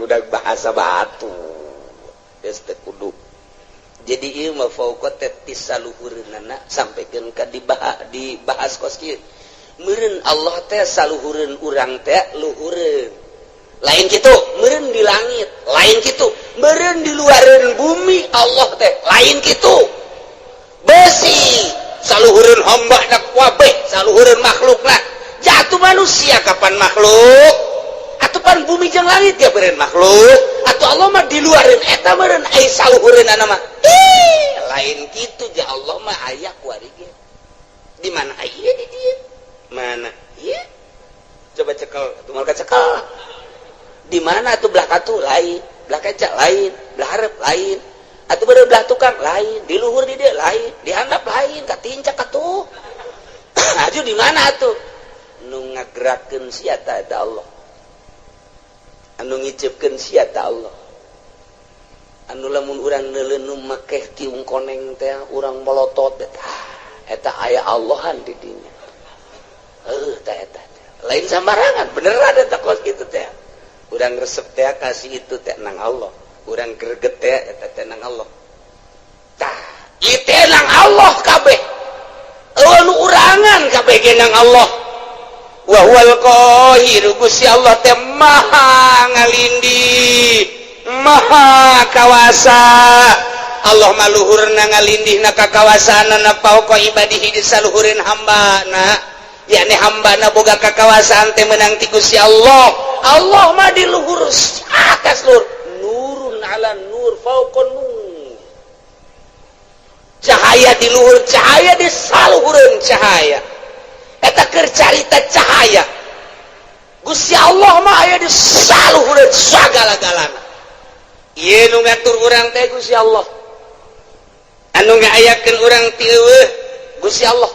udah bahasa batu. Geus teu kudu. Jadi ieu mah fauqa teh ti saluhureunana sampaikeun ka dibahas kos kieu. Meureun Allah teh saluhureun urang teh luhureun. Lain kitu, meureun di langit, lain kitu. Meureun di luareun bumi Allah teh, lain kitu. Besi saluhureun hamba na kabeh, saluhureun makhlukna. Jatuh manusia kapan makhluk? Atuh pan bumi jeung langit ya meureun makhluk. Atuh Allah mah di luareun eta meureun ai saluhureunana mah. Ih, lain kitu ja Allah mah aya kuari ge. Di mana aya di dieu? Mana? Ieu. Coba cekel, atuh moal kacekel. Di mana atuh? Belah katu lain, belah kaca lain, belah hareup lain. Atuh beureum belah tukang lain, di luhur di dieu lain, di handap lain, katincak atuh. Aju di mana atuh? Nu ngagerakeun sia ta eta Allah. Anu ngicepkeun sia ta Allah. Anu lamun urang neuleun nu makeh tiung koneng teh urang molotot eta, eta aya Allahan di dinya. Heuh, tah eta. Lain sambarangan, beneran eta kos kitu teh. Urang resep teh kasih itu teh nang Allah. Urang greget teh eta teh nang Allah. Tah, ieu teh nang Allah kabeh. Eueuh nu urangan kabeh ge nang Allah. Wa huwal qahir, Gusti Allah teh maha ngalindih, maha kawasa. Allah mah luhurna ngalindihna kakawasaanana fauqa ibadihi di saluhureun hambana. Yakni hambana boga kakawasaan teh menang ti Gusti Allah. Allah mah di luhur atas luhur. Nurun ala nur, fauqa nur. Cahaya di luhur cahaya, di saluhureun cahaya. Eta keur carita cahaya. Gusti Allah mah aya di saluhureun sagala-galana. Ieu nu ngatur urang teh Gusti Allah. Anu ngaayakeun urang ti eueuh Gusti Allah.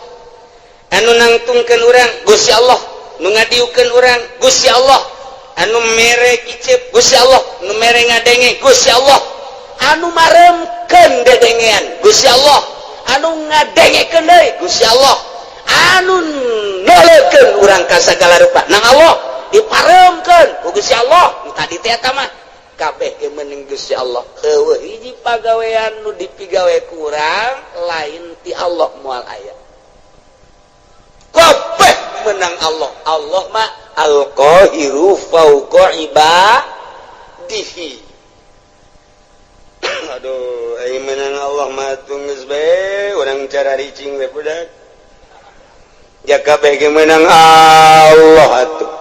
Anu nangtungkeun urang Gusti Allah, nu ngadiukeun urang Gusti Allah, anu mere kicep Gusti Allah, nu mere ngadenge Gusti Allah, anu maremkeun dedengean Gusti Allah, anu ngadengekeun deui Gusti Allah, anu neulekeun urang ka sagala rupa nang Allah, diparemkeun ku Gusti Allah. Nu tadi teh eta mah kabeh ge meuning Gusti Allah. Eueuh hiji pagawean nu dipigawe ku urang lain ti Allah, moal aya. Kabeh menang Allah. Allah mah Al-Qahiru fauqa ibadihi. Aduh, aing menang Allah mah geus bae urang cara ricing we budak. Jaga bae ge menang Allah atuh.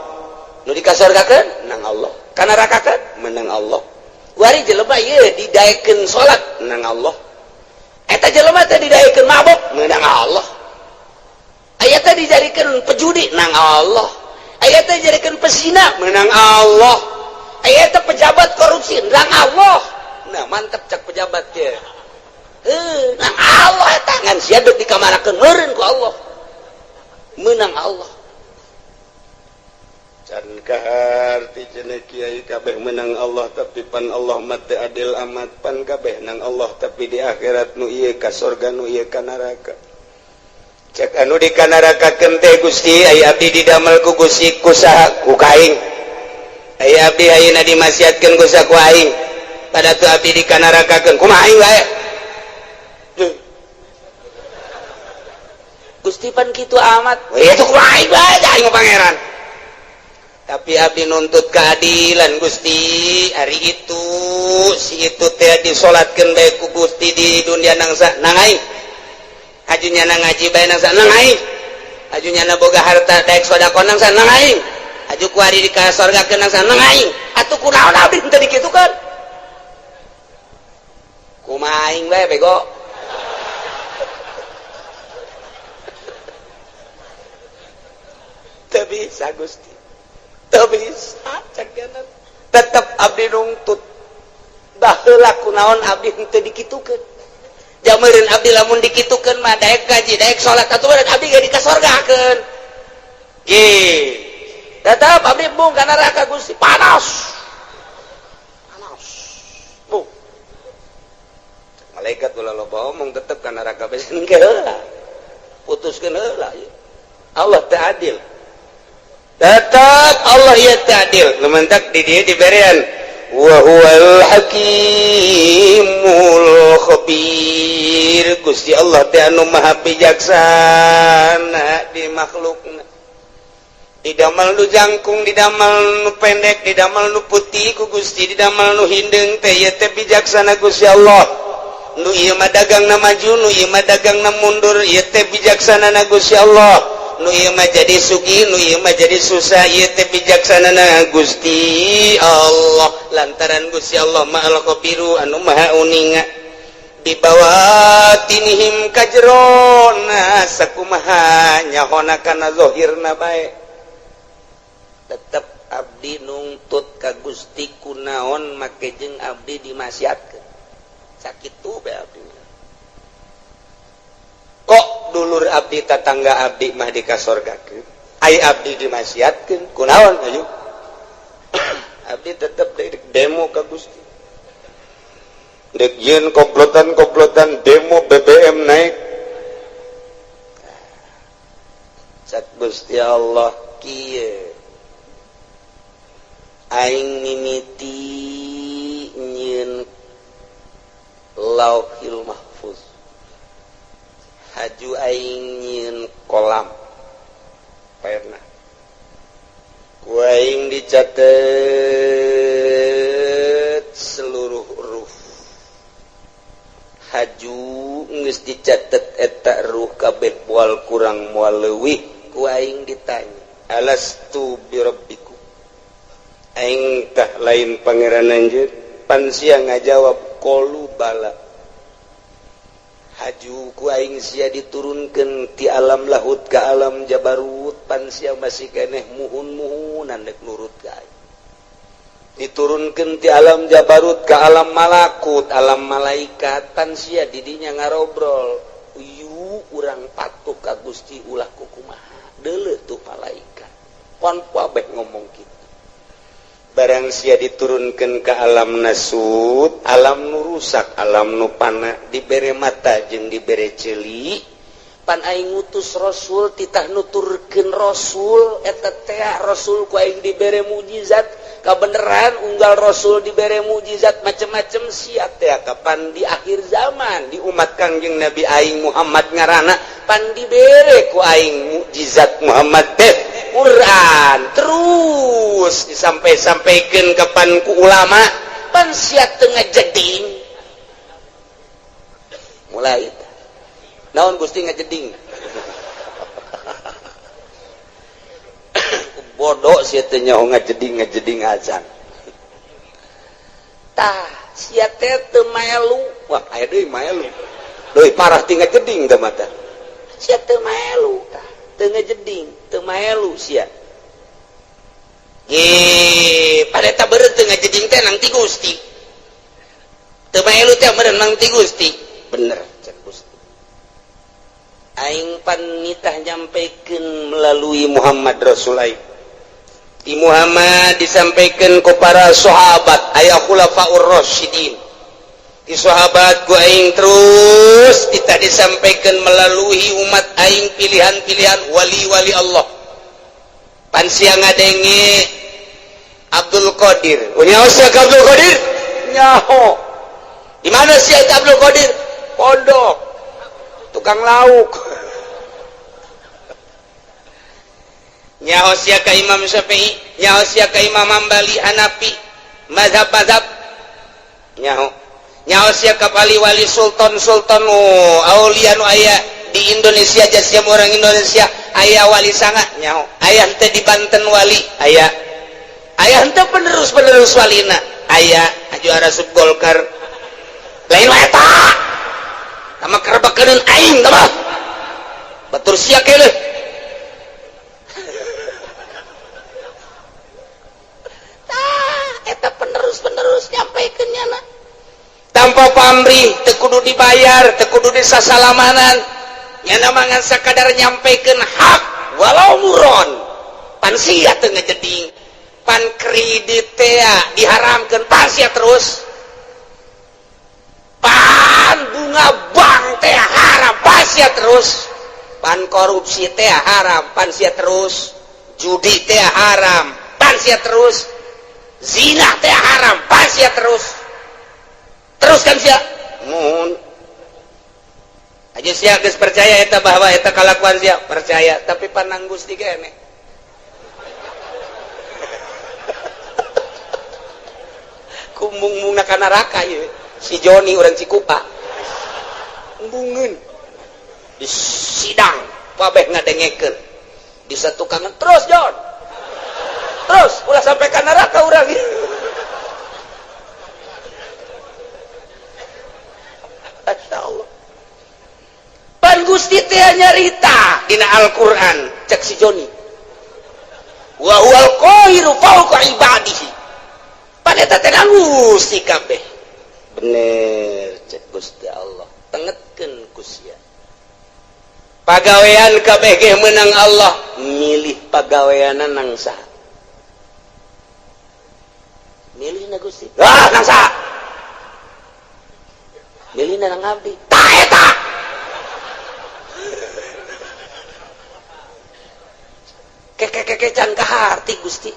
Nu dikasorgakeun menang Allah, ka nerakakeun menang Allah. Kuari jelema ieu didaekeun salat menang Allah. Eta jelema teh didaekeun mabok menang Allah. Aya teh dijadikeun pejudi nang Allah. Aya teh dijadikeun pesina menang Allah. Aya teh pejabat korupsi nang Allah. Nah, mantep cak pejabat ge. Heuh, nang Allah eta ngan sia deuk dikamarakeun meureun ku Allah. Menang Allah. Can kaharti cenah kiai kabeh menang Allah tapi pan Allah mah teu adil amat, pan kabeh nang Allah tapi di akhirat nu ieu ka sorga nu ieu ka neraka. Cek anu dikanarakakeun teh Gusti aya abdi didamel ku Gusti ku saha ku kaing. Aya abdi ayeuna dimaksiatkeun ku saha ku aing. Pada tu abdi dikanarakakeun kumaha aing wae. Gusti pan kitu amat. We itu kumaha aing wae aing mah pangeran. Tapi abdi nuntut keadilan Gusti, hari itu si itu teh disolatkeun bae ku Gusti di dunia nangsa nang aing. Ajunya na ngaji bae nang nang aing. Ajunya na boga harta daek sedekah nang nang aing. Aju kuari di ka sorgakeun nang nang aing. Atuh kunaon abdi teu dikitukeun? Kumaha aing bae bego. Teu bisa Gusti. Teu bisa cek tetep abdi nungtut. Baheula kunaon abdi teu dikitukeun? Jameureun abdi lamun dikitukeun mah daek gaji daek salat atuh meureun abdi ge dikasorgakeun. Ge. Tetep abdi embung ka neraka Gusti panas. Panas. Bu. Malaikat ulah loba omong tetep ka neraka bae engke heula. Putuskeun heula. Allah teh adil. Tetep Allah ieu teh adil. Nu mentak di dieu diberean wa huwal hakimul khabir. Gusti Allah teh anu maha bijaksana di makhlukna. Didamel nu jangkung, didamel nu pendek, didamel nu putih ku Gusti, didamel nu hindeung teh ieu teh bijaksana Gusti Allah. Nu ieu mah dagangna maju, nu ieu mah dagangna mundur, ieu teh bijaksanana Gusti Allah. Nu ieu mah jadi sugih, nu ieu mah jadi susah, ieu teh bijaksanana Gusti Allah. Lantaran Gusti Allah Maha Khabiru anu maha uninga. Dibawatinihim kajrona sakumaha nyahona kana zahirna bae. Tetep abdi nungtut ka Gusti kunaon make jeung abdi dimaksiatkeun. Sakitu bae abdi. Kok dulur abdi tatangga abdi mah dikasorgakeun, ai abdi dimaksiatkeun kunaon ayo. Abdi tetep demo ka Gusti. Dek yeun komplotan-komplotan demo BBM naik. Cak Gusti Allah kieu. Aing mimiti nyieun Lauhil Mahfuz. Haju aing nyieun kolam pena. Ku aing dicatet seluruh huruf. Haju geus dicatet eta ruh kabeh moal kurang moal leuwih. Ku aing ditanya, alastu birabbikum? Aing tah lain pangeran anjeun. Pan sia ngajawab qalu bala. Haju ku aing sia diturunkeun ti alam lahut ka alam jabarut, pan sia masih keneh muhun-muhunan dek nurut ka aing. Diturunkeun ti alam jabarut ka alam malakut, alam malaikat, pan sia didinya ngarobrol. Uyu urang patuh ka Gusti ulah kukumaha. Deuleu tuh malaikat. Pon kabeh ngomong kitu. Barang sia diturunkan ke alam nasut, alam nu rusak, alam nu pana, dibere mata jeung dibere ceuli, pan aing ngutus rasul titah nuturkeun rasul eta teh rasul ku aing dibere mujizat, kabeneran unggal rasul dibere mujizat macem-macem sia teh kapan di akhir zaman di umat Kangjeng Nabi aing Muhammad ngaranna pan dibere ku aing mujizat Muhammad teh Quran. Al-Qur'an terus disampai-sampaikan ke panku ulama pan sia teu ngajeding mulai naon Gusti ngajeding bodoh sia teh nyaho ngajeding acan tah sia teh teu maelu wah aya deui maelu leuwih parah ti ngajeding teh mata sia teu maelu tah teu ngajeding teu maelu sia ge pada eta beureut teu ngajeding teh nang ti Gusti teu maelu teh meureun nang ti Gusti bener cek Gusti aing pan nitah nyampaikan melalui Muhammad Rasul aing di Muhammad disampaikan ke para sahabat aya khulafaur rasyidin di sahabat ku aing terus kita disampaikan melalui umat aing pilihan-pilihan wali-wali Allah pan sia ngadenge Abdul Qadir nyaho sia ka Abdul Qadir nyaho di mana sia eta Abdul Qadir pondok tukang lauk nyaho sia ka Imam Syafi'i nyaho sia ka Imam Hambali Hanafi mazhab-mazhab nyaho nyaho sia ka wali-wali sultan-sultan aulia nu aya di Indonesia jasiam orang Indonesia aya wali sanga nyaho aya henteu di Banten wali aya aya henteu penerus-penerus walina aya juara sub Golkar lain wae eta tama kerebakeun aing tama batur sia keneh eta penerus-penerus nyampaikan nyana tanpa pamrih teu kudu dibayar teu kudu disasalamanan nyana mangan sakadar nyampaikan hak walau muron pan sia teu ngejeding pan kredit teh diharamkeun pan sia terus pan bunga bank teh haram pan sia terus pan korupsi teh haram pan sia terus judi teh haram pan sia terus zina teh haram pan sia terus terus kan sia mun aja sia geus percaya eta bahwa eta kalakuan sia percaya tapi panang Gusti keneh kumung-mungna ka neraka ieu si Joni urang Cikupa embungeun di sidang kabeh ngadengekeun di satukangan terus Jon terus ulah sampai ka neraka urang. Masya Allah pan Gusti teh nyarita dina Al-Qur'an cek si Joni wa huwal qahiru fawqa ibadihi pan eta teh Gusti kabeh bener cek Gusti Allah tengetkeun ku sia pagawean kabeh ge meunang Allah milih pagaweanna nang saha milih na Gusti ah nang saha milih na nang abdi tah eta keke-keke can kaharti Gusti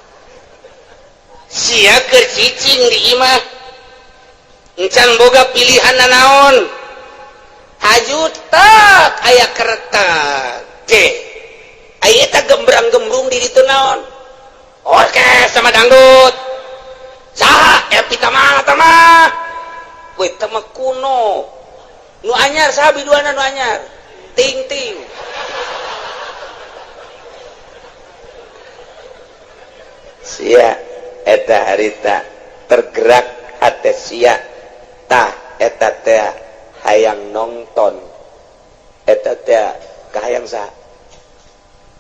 sia keur cicing di imah encan boga pilihan nanaon haju tak aya kereta ge aya eta gembrang-gembrung di ditu naon orkes sama dangdut saha Epi Tamah tamah we tama kuno nu anyar saha biduana nu anyar ting-ting sia eta harita tergerak hate sia tah eta teh hayang nonton eta teh kahayang saha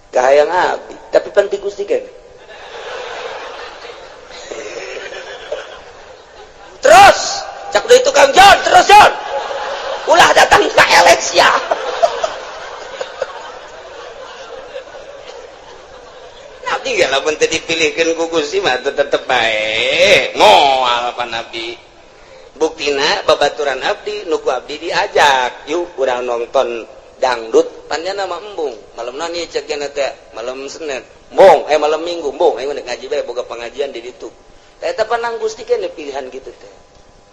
kahayang abdi tapi penting Gusti keneh terus cak deui tukang Jon terus Jon ulah datang ka Alexia Nabi gak lamun teu dipilihkeun ku Gusti mah tetep bae moal pa Nabi buktina babaturan abdi nu ku abdi diajak yuk urang nonton dangdut panjana mah embung malam naon ieu cek teh malam Senin embung malam Minggu embung aing ngaji bae boga pengajian di ditu eta panang Gusti keneh pilihan gitu teh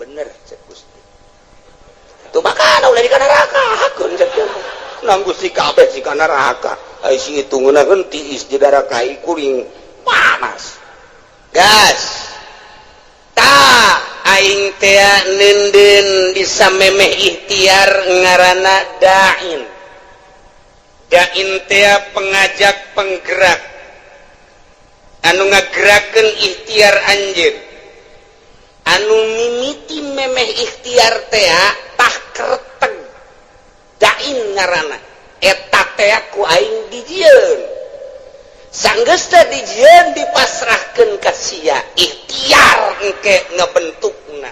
bener cek Gusti tuh makana ulah di kana neraka hakun cek nang Gusti kabeh si kana neraka ai si hitungna henteu is di neraka kuring Panas gas. Tah, aing teh neundeun bisa memeh ikhtiar, ngaranna da'in. Da'in teh pengajak, penggerak anu ngagerakeun ikhtiar anjeun, anu mimiti memeh ikhtiar teh. Tah, kerteg da'in ngaranna eta teh ku aing dijieun. Sanggeus teh dijieun, dipasrahkeun ka sia, ikhtiar engke ngebentukna.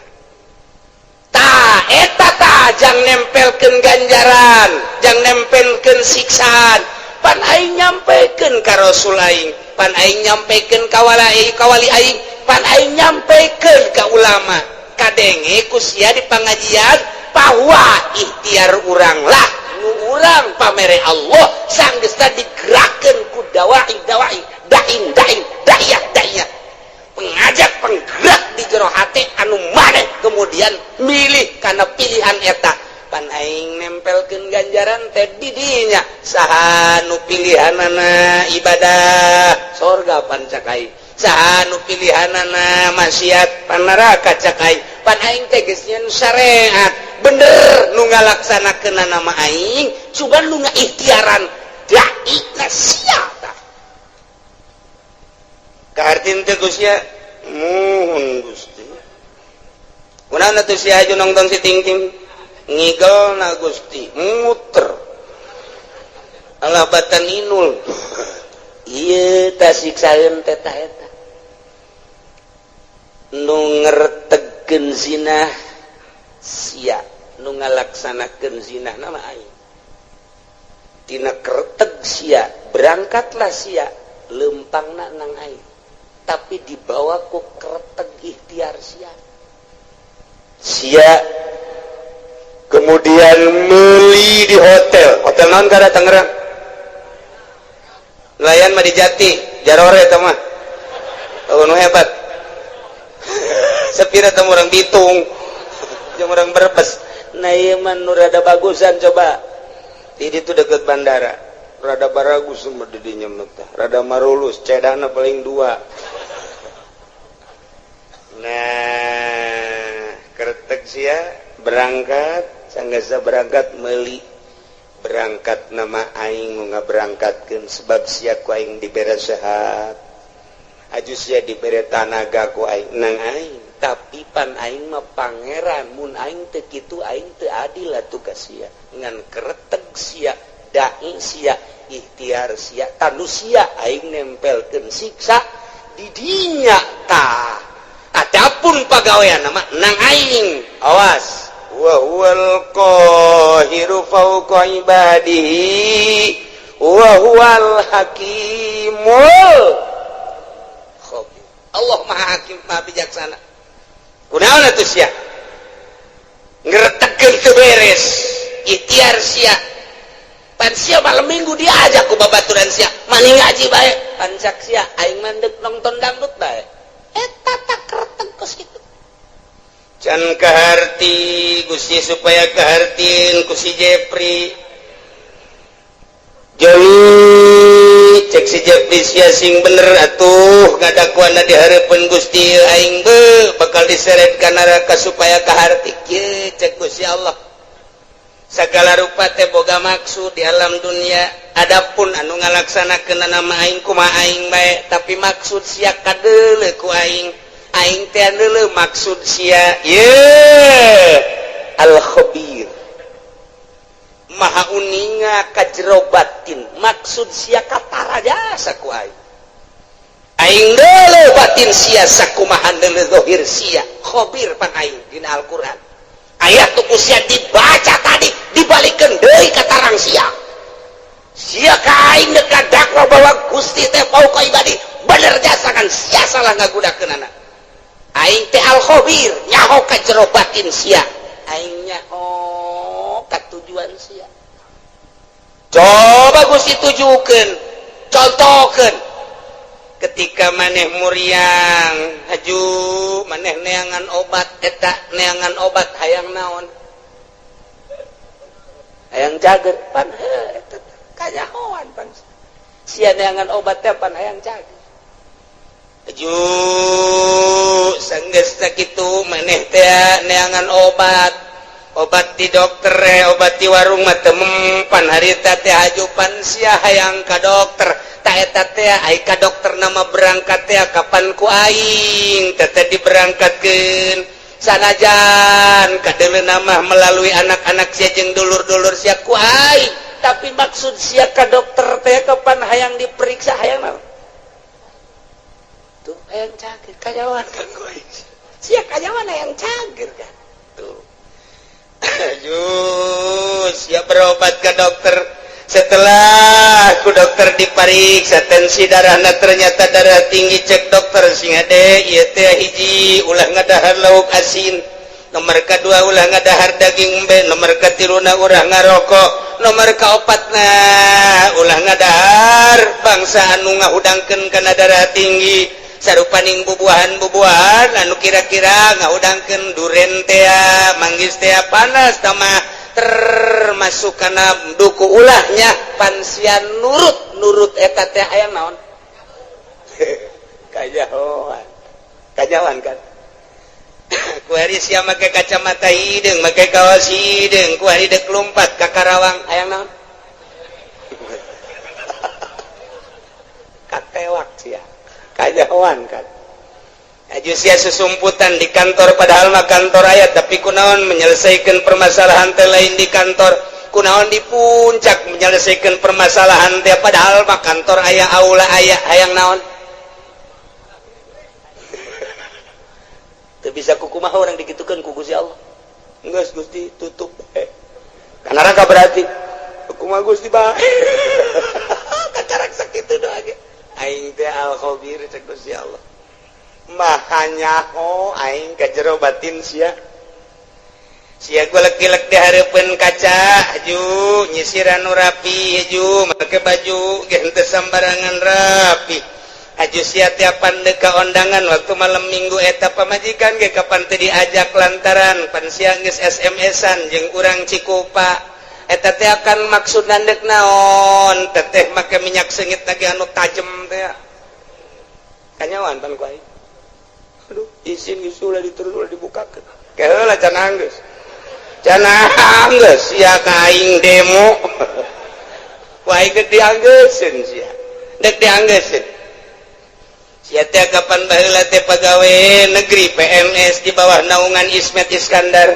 Tah, eta tah jang nempelkeun ganjaran, jang nempelkeun siksaan. Pan aing nyampekeun ka Rasul aing, pan aing nyampekeun ka wali, ka wali aing, pan aing nyampekeun ka ulama. Kadenge ku sia di pengajian bahwa ikhtiar urang lah nu urang pamere Allah. Sanggeus digerakkeun ku dawai dawai, da'in da'in, da'iyah da'iyah, pengajak penggerak di jero hati anu maneh kemudian milih karena pilihan eta. Pan aing nempelkeun ganjaran teh di dinya. Saha nu pilihanana ibadah, sorga pan cak aing. Saha nu pilihanana maksiat, pan neraka cak aing. Pan aing teh geus nyieun syariat bener, nu ngalaksanakeun nama aing, cuman nu ngaikhtiaran dai na sia. Tah, kahartin teh Gusti? Muhun, Gusti. Kunaon atuh sia aju nonton si ting-ting ngigel na Gusti, muter alah batan inul. Iya, ta siksaeun teh ta eta nu ngertegkeun zina sia, nu ngalaksanakeun zina nama aing. Tina kerteg sia berangkatlah sia, lempangna nang aing, tapi dibawa ku kerteg ikhtiar sia. Sia kemudian meli di hotel. Hotel naon kada Tangerang? Nelayan mah di Jati Jarore eta mah. Oh, nu hebat sepira teh, orang Bitung jeung orang Brebes. Nah, ieu mah nu rada bagusan. Coba di ditu deket bandara, rada baragus mah di dinya mah teh, rada marulus, cedana paling dua. Nah, kertek sia berangkat. Sanggasa berangkat meli, berangkat nama aing nu ngaberangkatkeun, sebab sia ku aing dibere sehat, aju sia dibere tanaga ku aing nang aing. Tapi pan aing mah pangeran, mun aing teu kitu aing teu adil atuh ka sia. Ngan kereteg sia, dai sia, ikhtiar sia, tanu sia aing nempelkeun siksa di dinya. Tah, adapun pagawean nama nang aing. Awas, wa huwal qahiru fawqa ibadihi wa huwal hakimul khabir. Allah Maha Hakim, Maha Bijaksana. Kunaon atuh sia ngeretegkeun teu beres ikhtiar sia? Pan sia malam Minggu diajak ku babaturan sia, maning ngaji bae. Pan cak sia, aing mandek nonton dangdut bae. Eta tak kereteg kos kitu. Can kaharti Gusti, supaya kahartin ku si Jepri Joni. Cek si Jepri, sia sing bener atuh ngadakuana di hareupeun Gusti, aing be bakal diseret ka neraka. Supaya kaharti kieu, cek Gusti Allah, segala rupa teh boga maksud di alam dunia. Adapun anu ngalaksanakeun nama aing, kumaha aing bae, tapi maksud sia kadeuleu ku aing. Aing teh deuleu maksud sia. Ye al khabir, maha uninga ka jero batin. Maksud sia katara jasa ku aing. Aing deuleu batin sia sakumaha deuleu zahir sia. Khabir pan aing. Dina Al-Qur'an ayat tuh sia dibaca tadi, dibalikeun deui ka tarang sia. Sia ka aing dekat dakwa bahwa Gusti teh fauqa ibadi, bener jasa kan sia salah ngagunakeunana. Aing teh al khabir, nyaho ka jero batin sia, aing nyaho ka tujuan sia. Coba Gusti tujukeun, contohkeun ketika maneh muriang haju, maneh neangan obat. Eta neangan obat hayang naon? Hayang cager. Pan heuh, eta kanyahoan pan sia neangan obat teh pan hayang cager. Ju sanggeus sakitu maneh teh neangan obat. Obat di dokter, obat di warung mah teu mempan harita teh hajupan sia hayang ka dokter. Ta eta teh ai ka dokter nama berangkat teh kapan ku aing teh diberangkatkeun. Sanajan kadeuleu mah melalui anak-anak sia jeung dulur-dulur sia ku aing, tapi maksud sia ka dokter teh kapan hayang diperiksa hayang naon? Tuh hayang cageur kanyawan kan ku aing. Sia kanyawan hayang cageur kan. Tuh. Jus, ya berobat ke dokter. Setelah ku dokter dipariksa tensi darahna ternyata darah tinggi, cek dokter sing hade ieu teh hiji ulah ngadahar lauk asin, nomor kedua ulah ngadahar daging embe, nomor katiluna ulah ngarokok, nomor kaopatna ulah ngadahar bangsa anu ngahudangkeun kana darah tinggi sarupaning bubuahan-bubuahan anu kira-kira ngahudangkeun duren tea, manggis tea, panas tamah termasuk kana duku ulahnya pan sia nurut nurut eta teh hayang naon? Kajahoan kajawan kan kuari sia make kacamata hideung, make kaos hideung, kuari dek lompat ka Karawang hayang naon? Katewak sia kajahoan kan. Aju sia susumputan di kantor, padahal mah kantor aya, tapi kunaon menyelesaikan permasalahan teh lain di kantor, kunaon di puncak menyelesaikan permasalahan teh, padahal mah kantor aya, aula aya, hayang naon? Teu bisa kukumaha orang dikitukeun ku Gusti Allah. Geus Gusti tutup ka neraka berarti kumaha Gusti bae. Kakarak sakitu doa ge aing teh al khabir cek Gusti Allah. Maha nyaho aing ka jero batin sia. Sia golek-golek di hareupeun kaca ju nyisiran nu rapi ju make baju ge henteu sambarangan rapi. Aju sia tiapan deuk ka ondangan waktu malam minggu eta pamajikan ge kapan teu diajak lantaran pan sia geus SMS-an jeung urang Cikupa. Eta teh akan maksud dek naon teteh make minyak seungit lagi anu tajem teh. Kanyawan pan ku aing. Aduh, izin geus ulah diterus ulah dibukakeun. Keheula can anggeus. Can anggeus sia ka aing demo. Ku aing geus dianggeuseun sia. Dek dianggeuseun. Sia teh kapan baheula teh pagawe negeri PNS di bawah naungan Ismet Iskandar.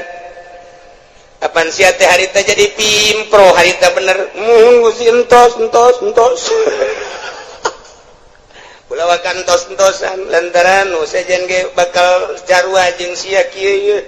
Kapan sia teh harita jadi pimpro harita bener. Mun Gusti entos entos entos. Ulawakan tos-entosan lantaran nu sejen ge bakal carua jeung sia kieu ieu.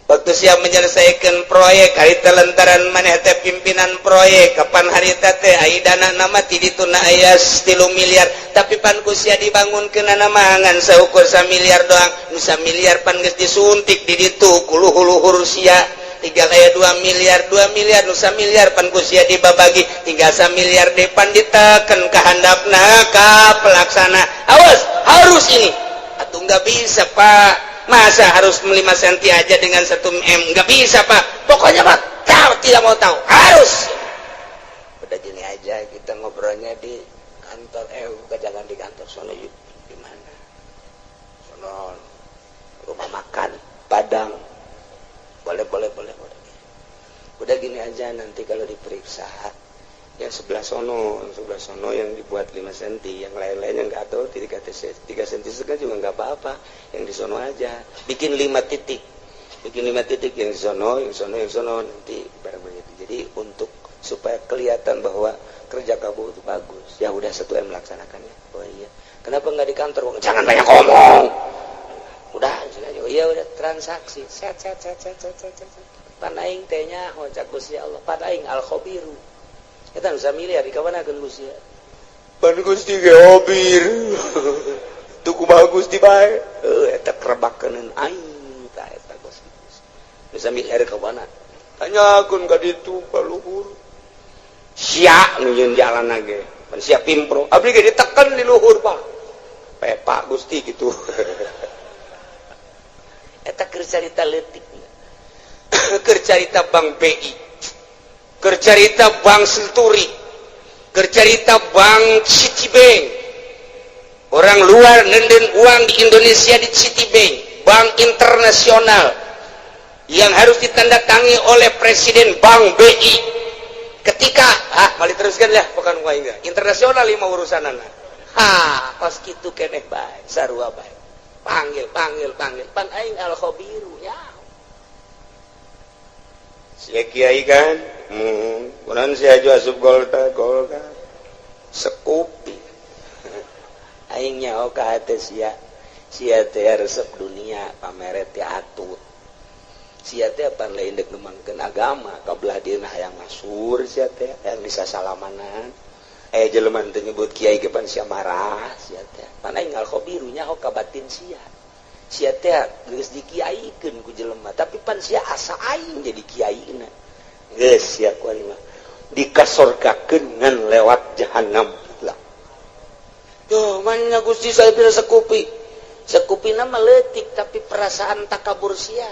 Waktu sia menyelesaikan proyek harita lantaran maneh teh pimpinan proyek kapan harita teh ai dana nama ti dituna aya 3 miliar tapi pan ku sia dibangunkeun mah ngan saukur 1 miliar doang nu 1 miliar pan geus disuntik di ditu ku luhur-luhur sia tinggal aya 2 miliar 2 miliar nu 1 miliar pan ku sia dibabagi tinggal 1 miliar depan diteken ka handapna ka pelaksana awas harus ini atuh nggak bisa Pak, masa harus 5 cm aja dengan 1 m nggak bisa Pak, pokoknya Pak tahu tidak mau tahu harus. Udah gini aja kita ngobrolnya di kantor, bukan jangan di kantor sono yuk di mana sono rumah makan Padang boleh boleh boleh boleh. Udah gini aja nanti kalau diperiksa yang sebelah sono yang dibuat 5 cm, yang lain-lainnya nggak tahu 3 cm setengah juga nggak apa-apa, yang di sono aja bikin 5 titik, bikin 5 titik yang di sono, yang sono, yang sono nanti barang begitu. Jadi untuk supaya kelihatan bahwa kerja kamu itu bagus. Ya udah 1 M melaksanakannya. Oh iya, kenapa nggak di kantor? Jangan banyak ngomong. Udah, oh iya udah transaksi. Set set set set set set. Pan aing teh nyaho cak Gusti Allah, pan aing al khabiru. Eta nu samiliar dikawanakeun Gusti. Pan Gusti ge hobir. Tuh kumaha Gusti bae. Heuh eta kerebakeun aing ta eta Gusti. Nu samiliar kawana. Tanyakeun ka ditu ka luhur. Sia nu nyeun jalan ge. Pan sia pimpro. Abdi ge diteken di luhur, Pak. Pepak Gusti gitu. Eta keur carita leutik. Keur carita Bank BI, keur carita Bank Senturi, keur carita Bank Citibank. Orang luar nenden uang di Indonesia di Citibank, bank internasional yang harus ditandatangi oleh Presiden Bank BI. Ketika ah balik teruskan ya, bukan gua enggak internasional lima urusan anak. Ha, pas gitu keneh bae, sarua bae. Panggil, panggil, panggil. Pan aing al khabiru ya. Sia kiai kan? Kunaon sia asup Golkar, Golkar. Sekupi. Aing nyaho ka hate sia. Sia teh resep dunia, pameret teh atut. Sia teh pan lain dek ngembangkeun agama, kabelah dieuna hayang masur sia teh, hayang bisa salamanan. Eh, jelema teu nyebut kiai ge pan sia marah sia teh. Pan aing al khabiru nyaho ka batin sia. Sia teh geus dikiaikeun ku jelema, tapi pan sia asa aing jadi kiaina. Geus sia ku aing mah dikasorgakeun ngan lewat jahanam lah. Tuh, mana Gusti saya bisa sekupi. Sekupi nama letik tapi perasaan takabur sia.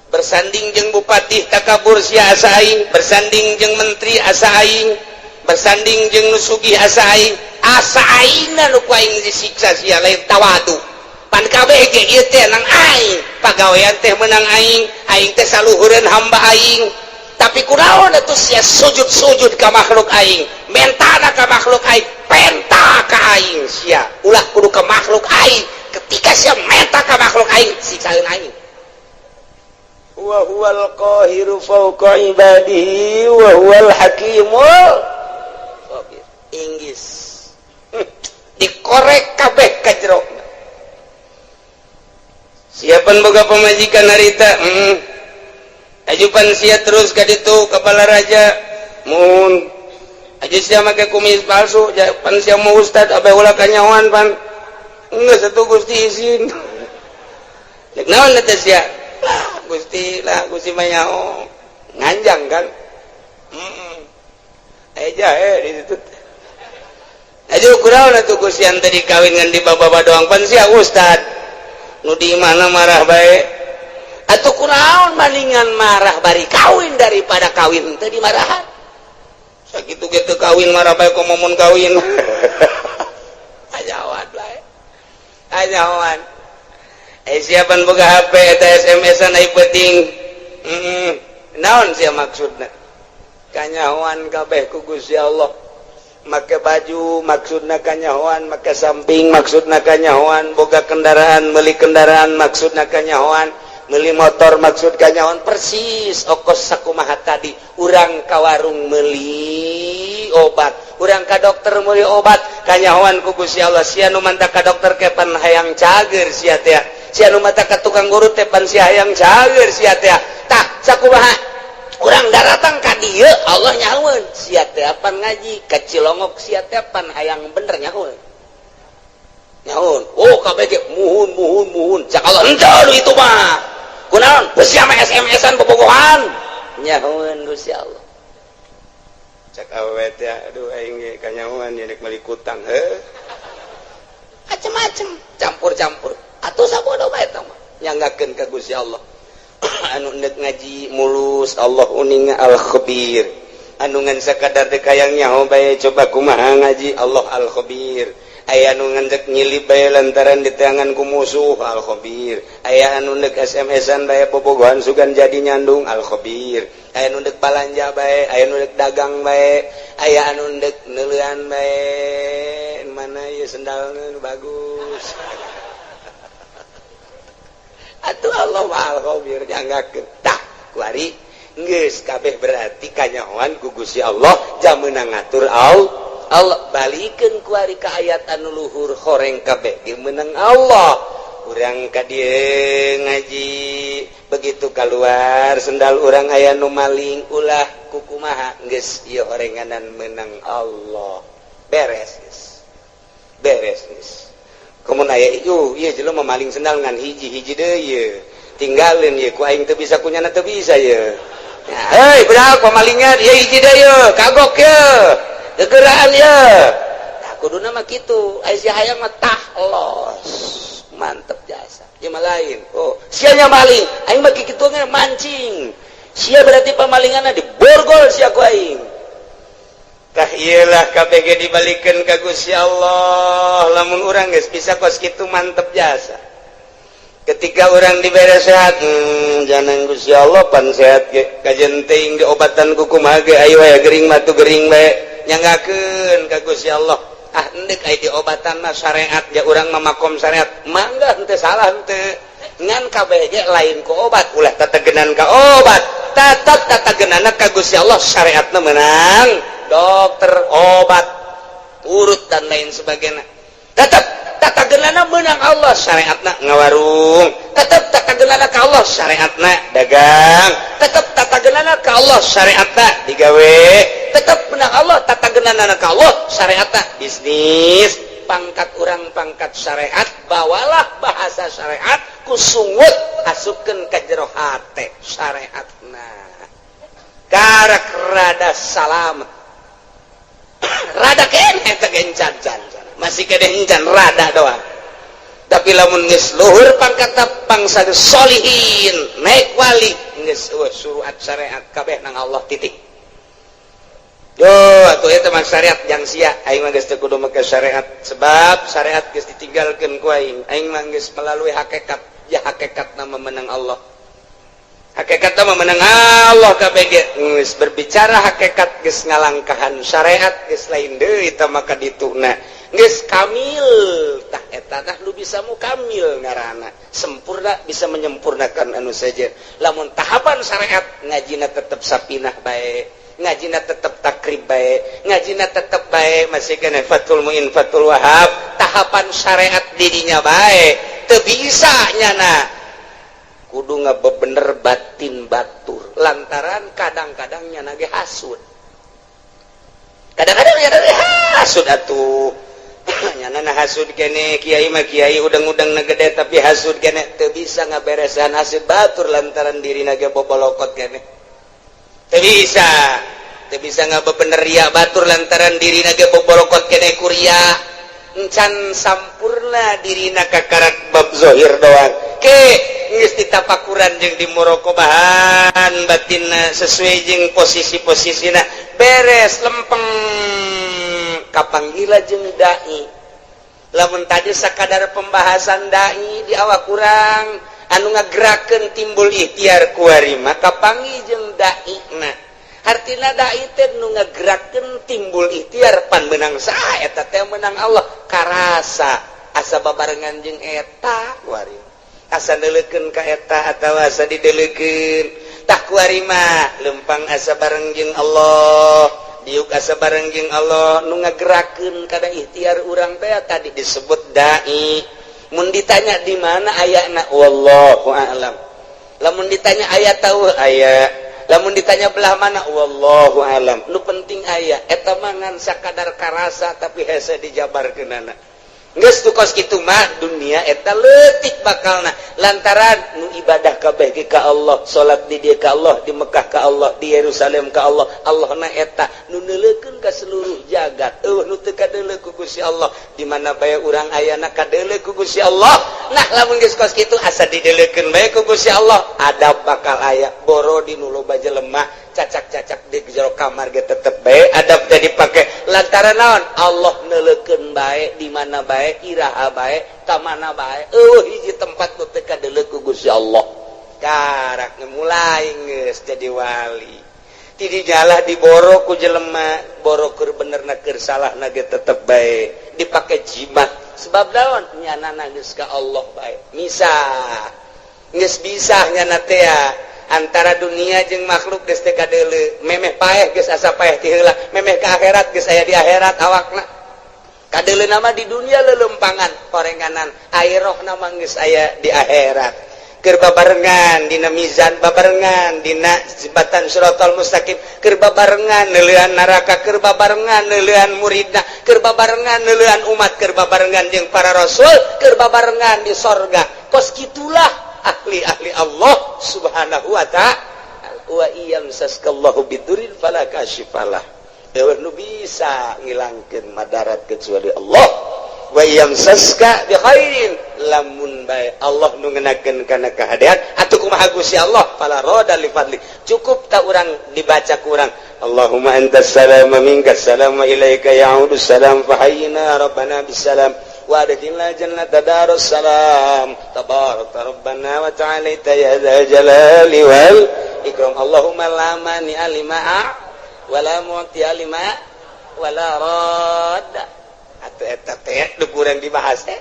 Bersanding jeung bupati takabur sia asa aing, bersanding jeung menteri asa aing, bersanding jeung nu sugih asa aing, asa aingna nu ku aing disiksa sia lain tawadu. Pan kabeh ge ieu teh nang aing, pagawean teh menang aing, aing teh saluhureun hamba aing. Tapi kunaon atuh sia sujud-sujud ka makhluk aing, mentana ka makhluk aing, penta ka aing sia. Ulah kudu ka makhluk aing. Ketika sia menta ka makhluk aing, siksaeun aing. Wa huwal qahiru fawqa ibadihi wa huwal hakimul khabir. Inggris. Dikorek kabeh ka jero. Siapan boga pemajikan harita? Ajupan sia terus ka ditu kepala raja. Mun aju sia make kumis palsu, pan sia mau ustad abe ulah kanyawan pan. Geus atuh Gusti izin. Cek naon eta sia? Lah Gusti, lah Gusti mah nyaho. Nganjang kan? Heeh. Aya jahe di ditu. Aju kunaon atuh Gusti ante dikawin ngan di baba doang pan sia ustad. Nu di mana marah bae. Atuh kunaon maningan marah bari kawin daripada kawin teu dimarahan. Sakitu ge teu kawin marah bae komo mun kawin. Ajawan bae. Ajawan. Eh, siapan boga HP eta SMS-an ai penting. Heeh. Naon sia maksudna? Kanyahoan kabeh ku Gusti Allah. Make baju maksudna kanyahoan, make samping maksudna kanyahoan, boga kendaraan, meuli kendaraan maksudna kanyahoan, meuli motor maksud kanyahoan. Persis okos sakumaha tadi, urang ka warung meuli obat, urang ka dokter meuli obat, kanyahoan ku Gusti Allah. Sia nu manta ka dokter kepan hayang cager sia teh, sia nu manta ka tukang urut teh pan sia hayang cager sia teh. Tah, sakumaha urang daratang ka dieu Allah nyahoeun sia teh pan ngaji ka Cilongok, sia teh pan hayang bener nyahoeun nyahoeun. Oh, kabeh ge muhun muhun muhun. Cak Allah, henteu itu mah kunaon geus sia mah SMS-an bobogohan. Nyahoeun Gusti Allah. Cak awewe teh, aduh, aing ge kanyahoan nya rek meuli kutang heuh, macem-macem campur-campur atuh sabodo bae eta mah nyanggakeun ka Gusti Allah. Anu ndek ngaji mulus Allah uninga al khabir, anu ngan sakadar dek hayang nyaho bae coba kumaha ngaji Allah al khabir. Aya anu ngan dek nyilip bae lantaran diteangan ku musuh al khabir. Aya anu ndek SMS-an bae bobogohan sugan jadi nyandung al khabir. Aya anu ndek balanja bae, aya anu ndek dagang bae, aya anu ndek neuleuan bae mana ieu sendalna nu bagus. Atuh Allah al khabir nyanggakeun. Tah, kuari geus kabeh berarti kanyahoan ku Gusti Allah jam meunang ngatur Allah. Allah balikeun kuari ka ayat anu luhur, horeng kabeh ge meunang Allah. Urang ka dieu ngaji, begitu keluar sendal urang aya nu maling, ulah kukumaha geus ieu horenganan meunang Allah. Beres geus, beres geus. Komun aya ieu ieu jelema maling sendal ngan hiji hiji deui ieu tinggalin ieu ku aing teu bisa kunyana teu bisa ieu. Hei budak pamalingan ieu hiji deui ieu kagok ieu gegeraan ieu. Tah, kuduna mah kitu. Aya si hayang mah tah los mantep jasa ieu mah lain. Oh, sia nya maling, aing mah kitu mancing sia berarti pamalinganna diborgol sia ku aing. Tah, iyalah, KBG dibalikan ka Gusti Allah. Lamun urang geus bisa kos kitu, mantep jasa. Ketika orang dibere sehat, jangan Gusti Allah pan sehat ge kajen teuing diobatan ku kumaha ge, ayo aya gering mah tuh gering bae, nyanggakeun ka Gusti Allah. Ah, endek aya diobatan mah syariat ya, urang mah makom syariat, mangga, henteu salah henteu, ngan kabeh ge lain ku obat. Ulah tategenan ka obat, tetep tatagenana ka Gusti Allah. Syariatna menang dokter, obat urut dan lain sebagainya, tetap tatagenana menang Allah. Syariatna ngawarung, tetap tatagenana ka Allah. Syariatna dagang, tetap tatagenana ka Allah. Syariatna digawe, tetap menang Allah. Tatagenana ka Allah. Syariatna bisnis. Pangkat urang pangkat syariat, bawalah bahasa syariat, kusungut asupkeun ka jero hate syariatna, karak rada salamet, rada kene teh gencan can, masih kene encan, rada doang. Tapi lamun geus luhur pangkat, bangsa solihin, naik wali, geus suruhat syariat kabeh nang Allah, titik. Yo, atuh eta mah syariat jang sia. Aing mah geus teu kudu make syariat, sebab syariat geus ditinggalkeun ku aing. Aing mah geus melalui hakikat ya, hakikat nama menang Allah, hakikat nama menang Allah. KBG geus berbicara hakikat, geus ngalangkahan syariat, geus lain deui eta maka dituna geus kamil. Tah, eta tah lu bisa mu kamil ngaranna sempurna, bisa menyempurnakan anu saja. Lamun tahapan syariat, ngajina tetep sapinah bae, ngajina tetep takrib bae, ngajina tetep bae, masih kena Fathul Muin, Fathul Wahab, tahapan syariat dirinya bae, teu bisa nyana kudu ngabebener batin batur, lantaran kadang-kadang nyana ge hasud, kadang-kadang nyana ge hasud atuh. Nyana na hasud kene, kiai mah kiai udang-udang na gede, tapi hasud kene, teu bisa ngaberesan hasud batur, lantaran diri ge bobolokot kene. Teu bisa, teu bisa ngabebener ria batur, lantaran diri ge bobolokot kene kuria, encan sampurna dirina, kakarak bab zohir doang. Ke geus ditapakuran jeung dimuroqobahan batinna sesuai jeung posisi-posisina, beres, lempeng, kapanggila jeung dai. Lamun tadi sakadar pembahasan dai di awak kurang anu ngagerakeun timbul ikhtiar, kuari maka kapanggih jeung dai. Nah, hartina dai teh nu ngagerakeun timbul ikhtiar. Pan menang saha eta teh? Menang Allah. Karasa asa babarengan jeung eta kuari, asa neuleukeun ka eta atawa asa dideulekeun. Tah, kuari mah lempang asa bareng jeung Allah, diuk asa bareng jeung Allah. Nu ngagerakeun kada ikhtiar urang teh tadi disebut dai. Mun ditanya di mana ayana, wallahu a'lam. Lamun ditanya aya tahu aya, lamun ditanya belah mana, wallahu alam. Nu penting aya. Eta mah ngan sakadar karasa, tapi hese dijabarkeunana. Geus tu kos kitu mah dunia eta leutik bakalna, lantaran nu ibadah kabeh ge ka Allah, salat di dieu ka Allah, di Mekah ka Allah, di Yerusalem ka Allah. Allah na eta nu neuleukeun ka seluruh jagat, eueuh nu teu kadeuleu ku Gusti Allah. Di mana bae urang ayana kadeuleu ku Gusti Allah. Nah, lamun geus kos kitu, asa dideuleukeun bae ku Gusti Allah, adab bakal aya. Boro di nu loba jelema, cacak-cacak di jero kamar ge tetep bae adab teh dipake, lantaran naon? Allah neuleukeun bae di mana bae, iraha bae, ka mana bae. Eueuh hiji tempat nu teu kadeuleu ku Gusti Allah. Karak mulai geus jadi wali, ti dijalah diboro ku jelema, boro keur bener na keur salah na ge tetep bae dipake jimat. Sebab naon? Nyana geus ka Allah bae, misah geus bisa nyana teh antara dunia jeung makhluk, geus teu kadeuleu. Memeh paeh geus asa paeh ti heula, memeh ka akhirat geus aya di akhirat awakna. Kadeuleu nama di dunia lelempangan korenganan, air roh nama geus aya di akhirat, keur babarengan dina mizan, babarengan dina jembatan Shiratal Mustaqim, keur babarengan neuleuan neraka, keur babarengan neuleuan muridna, keur babarengan neuleuan umat, keur babarengan jeung para rasul, keur babarengan di sorga. Kos kitulah ahli-ahli Allah Subhanahu wa ta'ala. Wa in yamsaskallahu bidurrin fala kashifalah, eueuh nu bisa ngilangkeun madarat kecuali Allah. Wa yamsaska bi khairin, lamun bae Allah nu ngenakeun kana kahadean atuh kumaha Gusti Allah, fala rada li fadli. Cukup tak urang dibaca kurang Allahumma antas salam wa minkas salam wa ilaika ya'udus salam fahayyina rabbana bisalam wa adkhilna jannata darus salam tabarakta rabbana wa ta'alaita ya dzal jalali wal ikram. Allahumma la mani'a lima wa la mu'tiya lima wa la radda. Atuh eta teh nu kurang dibahas teh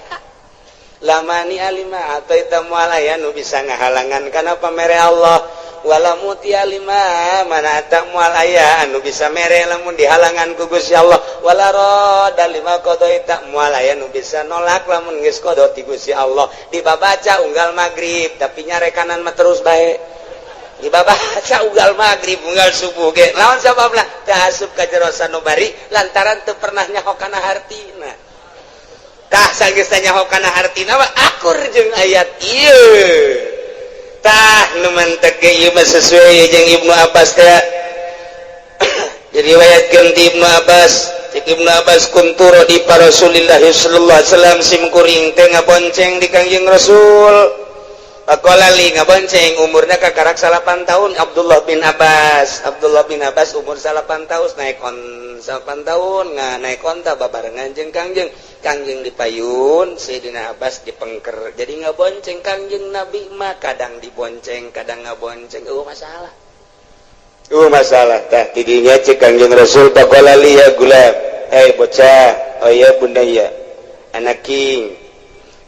la mani'a lima ataita moal aya nu bisa ngahalangan kana pamere Allah, wala mutia lima mana tak moal aya anu bisa mere lamun dihalangan ku Gusti Allah, wala radda lima qadaita moal aya nu bisa nolak lamun geus qada ti Gusti Allah. Dibabaca unggal magrib tapi nyarekanan mah terus bae, dibabaca unggal magrib unggal subuh ge lawan sababna teu asup ka jero sanubari lantaran teu pernah nyaho kana hartina. Tah sanggeus nyaho kana hartina mah akur jeung ayat ieu. Tah nu mantek ge ieu mah sesuai jeung Ibnu Abbas teh. Diriwayatkeun ti Ibnu Abbas, cek Ibnu Abbas kuntu radifa Rasulillah sallallahu alaihi wasallam, sim kuring teh ngabonceng di Kangjeng Rasul. Faqala li, ngabonceng umurna kakarak 8 tahun Abdullah bin Abbas. Abdullah bin Abbas umur 8 tahun naik on 8 tahun nga naik onta babarengan jeung Kangjeng. Kangjeng dipayun, Sayyidina Abbas dipengker. Jadi ngabonceng Kangjeng Nabi mah kadang dibonceng, kadang ngabonceng, eueuh masalah. Eueuh masalah tah tidinya cek Kangjeng Rasul faqala li ya gulam, "Hei bocah, oh ya bunaya, anaking,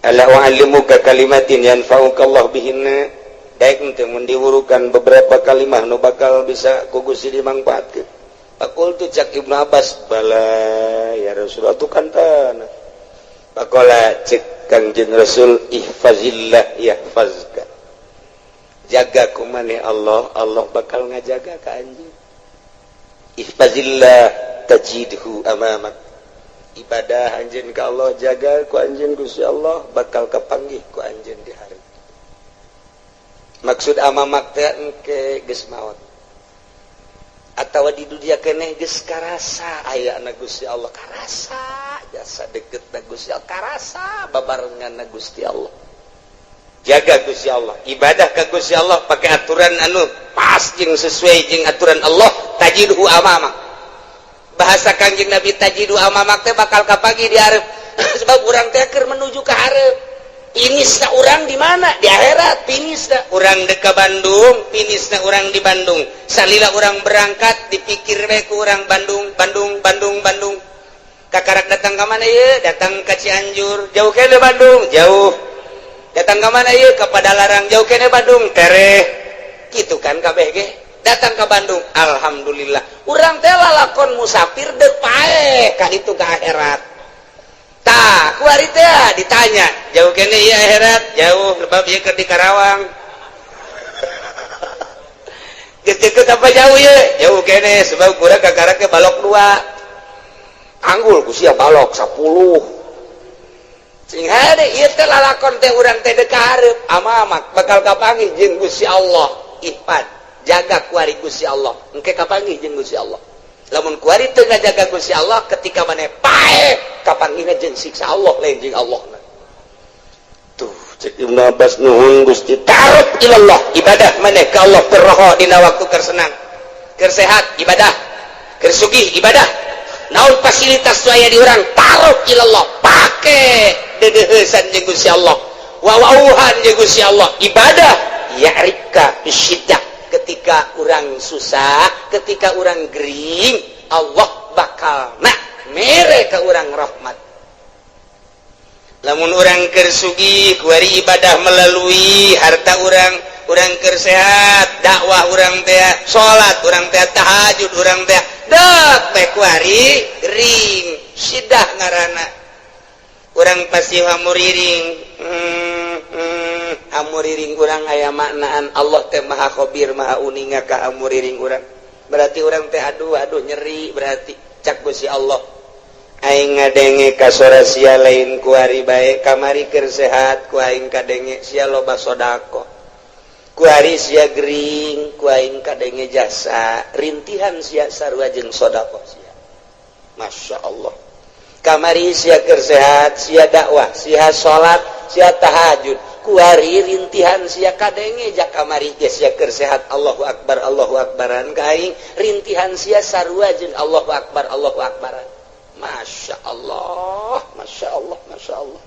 ala u'allimuka kalimatin yanfa'uka Allah bihinna." Daek teu mun diwurukan beberapa kalimah nu bakal bisa ku Gusti dimangfaatkeun. Faqultu, cak Ibnu Abbas, "Bala ya Rasulullah," tu kan tanah. Faqala, cek Kangjeng Rasul, "Ihfazillah yahfazka." Jaga ku maneh Allah, Allah bakal ngajaga ka anjeun. Ihfazillah tajidhu amamak. Ibadah anjeun ka Allah, jaga ku anjeun Gusti Allah, bakal kapanggih ku anjeun di hari. Maksud amamak teh engke geus maot atawa di dunia keneh geus karasa aya na Gusti Allah, karasa jasa deket na Gusti Allah, karasa babarengan na Gusti Allah. Jaga Gusti Allah, ibadah ka Gusti Allah pakai aturan anu pas jeung sesuai jeung aturan Allah, tajidhu amamak. Bahasa Kangjeng Nabi tajidhu amamak teh bakal kapanggih di hareup, sebab urang teh keur menuju ke hareup. Finisna urang di mana? Di akhirat finisna. Urang dek ka Bandung, finisna urang di Bandung. Salila urang berangkat dipikir we ku urang Bandung, Bandung, Bandung, Bandung. Kakarak datang ke mana ye? Datang ke Cianjur, jauh kene Bandung, jauh. Datang ke mana ye? Ke Padalarang, jauh kene Bandung, tereh. Gitu kan kabeh ge. Datang ke Bandung, alhamdulillah. Urang teh lalakon musafir dek paeh ka itu ke akhirat. Tah, kuari teh ditanya, jauh kene ieu akhirat? Jauh, sebab ieu keur di Karawang. Geus deket apa jauh ye? Jauh kene, sebab kurang kakara ke balok dua. Anggul ku sia balok 10. Sing hade ieu teh lalakon teh urang teh dek ka hareup, amamak bakal kapanggih jeung Gusti Allah. Ihfad, jaga kuari Gusti Allah, engke kapanggih jeung Gusti Allah. Lamun kuari teu ngajaga Gusti Allah ketika maneh paeh, kapanggihna jeung siksa Allah, lain jeung Allah. Tuh cek Ibnu Abbas, nuhun Gusti. Taruh ilallah, ibadah maneh ka Allah berroho dina waktu keur senang, keur sehat ibadah, keur sugih ibadah, naon fasilitas nu aya di urang, taruh ilallah, pake dedeheusan jeung Gusti Allah, wawauhan jeung Gusti Allah, ibadah ya'rifka bisyiddah. Ketika orang susah, ketika orang gering, Allah bakal nak mere ke orang rahmat. Lamun orang keur sugih kuari ibadah melalui harta orang, orang keur sehat dakwah orang teh, salat orang teh, tahajud orang teh, dek teh kuari gering, sidah ngaranna urang pasti hamuriring, hamuriring urang aya maknaan Allah teh maha khabir, maha uninga ka hamuriring urang. Berarti urang teh aduh aduh nyeri, berarti cak Gusti Allah, aing ngadenge ka sora sia lain kuari bae, kamari keur sehat ku aing kadenge sia loba sedekah, kuari sia gering ku aing kadenge jasa rintihan sia sarua jeung sedekah sia. Masya Allah, kamari sia keur sehat sia dakwah, sia salat, sia tahajud. Kuari rintihan sia kadenge jak kamari ge sia keur sehat Allahu akbar Allahu akbaran ka aing, rintihan sia sarua jeung Allahu akbar Allahu akbaran. Masya Allah, Masya Allah, Masya Allah.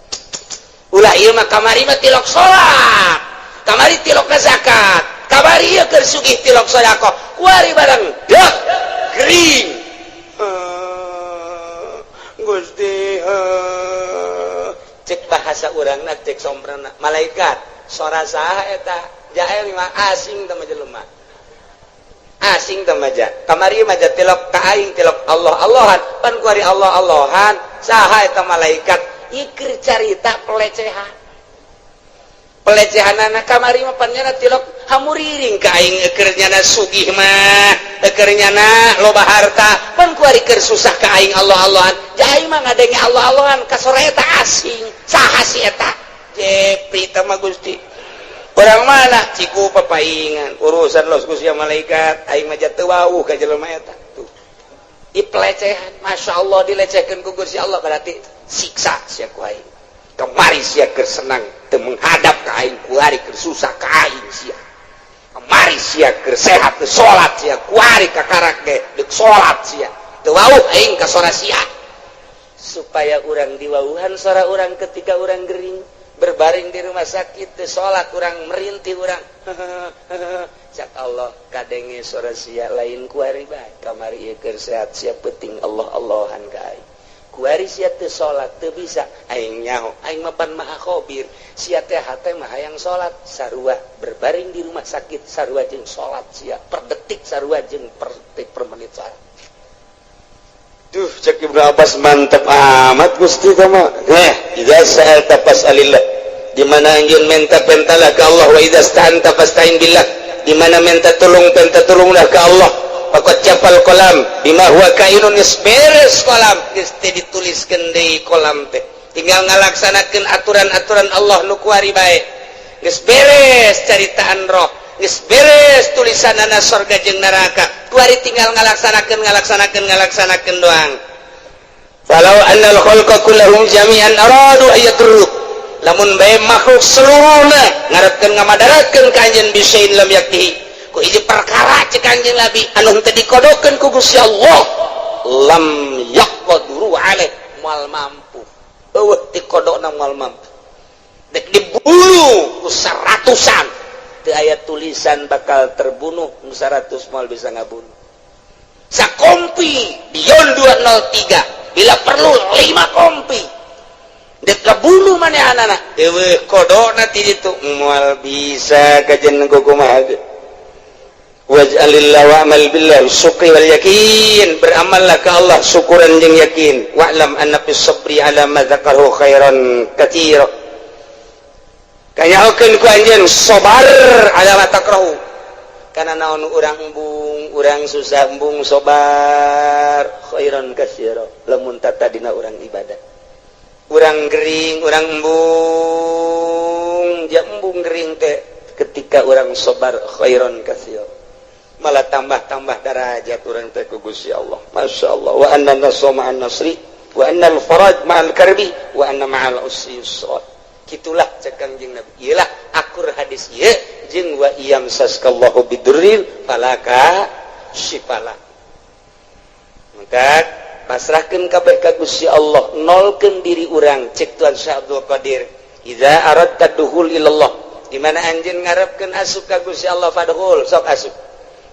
Ulah ieu mah, kamari mah tilok salat, kamari tilok zakat, kamari ieu keur sugih tilok sedekah, kuari barang dek gering. Gusti, cek bahasa urangna, cek somprana malaikat, sora saha eta? Jae mah asing teh mah, jelema asing teh mah. Kamari mah tilok ka aing, tilok Allah Allahan, pan kuari Allah Allahan saha eta? Malaikat ikir carita pelecehan, pelecehan anak. Kamari mah pan nyana tilok hamuriring ka aing, keur nyana sugih mah, keur nyana loba harta, pan kuari keur susah ka aing Allah Allahan. Jai mah ngadenge Allah Allahan ka sora eta asing, saha si eta? Jepri teh mah, Gusti, orang mana? Ciku papaingan urusan los Gusti malaikat, aing mah teu wawuh ka jelema eta. Tuh di pelecehan, Masya Allah, dilecehkan ku Gusti Allah, berarti siksa sia ku aing. Kemari sia keur senang teu menghadap ka aing, kuari keur susah ka aing sia. Kemari sia keur sehat teu salat sia, kuari kakarak ge deuk salat sia, teu wawuh aing ka sora sia. Supaya urang diwauhan sora urang ketika urang gering berbaring di rumah sakit, teu salat urang, merintih urang, cak Allah, kadenge sora sia lain kuari bae. Kamari ieu keur sehat sia penting Allah Allahan ka aing, kuari sia teu salat teu bisa, aing nyaho, aing mapan maha khobir. Sia teh hate mah hayang salat, sarua berbaring di rumah sakit sarua jeung salat sia, per detik sarua jeung per detik, per menit salat. Duh, cek Ibnu Abbas, mantep amat Gusti sama. Eh, idza sa'alta fas'alillah. Di mana anjeun minta, pentalah ke Allah. Wa idza sta'anta fasta'in billah. Di mana minta tolong, minta tolonglah ke Allah. Faqad jaffal qalam bima huwa kainun, geus beres kolam, geus teu dituliskeun deui kolam teh. Tinggal ngalaksanakeun aturan-aturan Allah nu kuari bae. Geus beres caritaan roh, geus beres tulisanana sorga jeung neraka. Kuari tinggal ngalaksanakeun, ngalaksanakeun, ngalaksanakeun doang. Falau annal khalqa kullahum jami'an aradu ayadurruk, lamun bae makhluk seluruhna ngarepkeun ngamadaratkeun ka anjeun, bisain lam yaktihi, ku hiji perkara, cek Kanjeng Nabi, anu henteu dikodokeun ku Gusti Allah, lam yaqdiru alaih, moal mampu. Eueuh dikodokna moal mampu. Dek dibunuh ku seratusan, teu aya tulisan bakal terbunuh, nu 100 moal bisa ngabunuh. Sakompi Beyond 203, bila perlu 5 kompi, dek kabunuh manehanana, eueuh kodokna ti ditu, moal bisa kajen kumaha ge. Waj'alillah wa'mal billah syukri wal yakin, beramallah ke Allah syukuran jeung yakin. Wa'lam anna fis sabri ala ma dzakaru khairan katsira, kanyahokeun ku anjeun sabar ala ma takrahu, kana naon urang embung, urang susah embung sabar, khairan katsira lamun tadina urang ibadah. Urang gering, urang embung, ja embung gering teh, ketika urang sabar khairan katsira, malah tambah-tambah darajat urang teh ku Gusti Allah. Masya Allah. Wa anna nasra ma'an nasri wa anna al-faraj ma'al karbi wa anna ma'al usri yusra. Kitulah cek Kanjeng Nabi. Iyalah akur hadis ieu jeung wa iyamsaskallahu bidurrin fala kasyifalah. Maka pasrahkeun kabeh ka Gusti Allah, nolkeun diri urang. Cek Tuan Syekh Abdul Qadir, idza aradta dukhul ilallah, di mana anjeun ngarepkeun asup ka Gusti Allah, fadkhul, sok asup.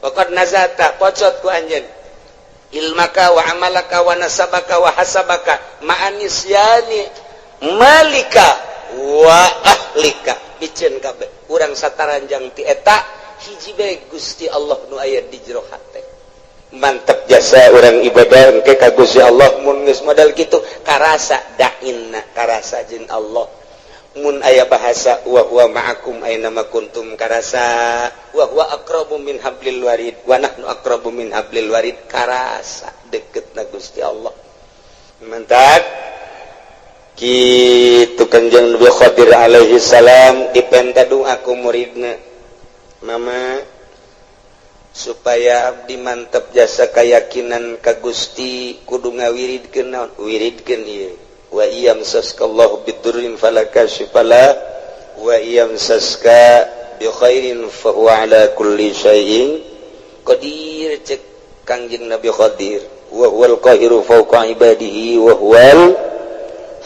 Waqad nazata, pocot ku anjeun ilmaka wa amalaka wa nasabaka wa hasabaka ma'anisyani malika wa ahlika. Biceun kabeh urang sataranjang ti eta hiji bae, Gusti Allah nu aya di jero hate. Mantep jasa urang ibadah engke ka Gusti Allah. Mun geus modal kitu, karasa dainna, karasa jeung Allah. Mun aya bahasa wa huwa ma'akum aina ma kuntum, karasa wa huwa aqrabu min hablil warid wa nahnu aqrabu min hablil warid, karasa deket na Gusti Allah. Mantap kitu. Kanjeng Nabi Khadir alaihi salam dipenta doa ku muridna, mama, supaya abdi mantep jasa keyakinan ka Gusti kudu ngawiridkeun naon, wiridkeun ieu, wa iyamsaskallahu bidurrin fala kasyifalah. Wa yamsaska bi khairin fa huwa ala kulli syai'in qadir. Cek Kangjeng Nabi Khadir, wa huwal qahiru fawqa ibadihi wa huwal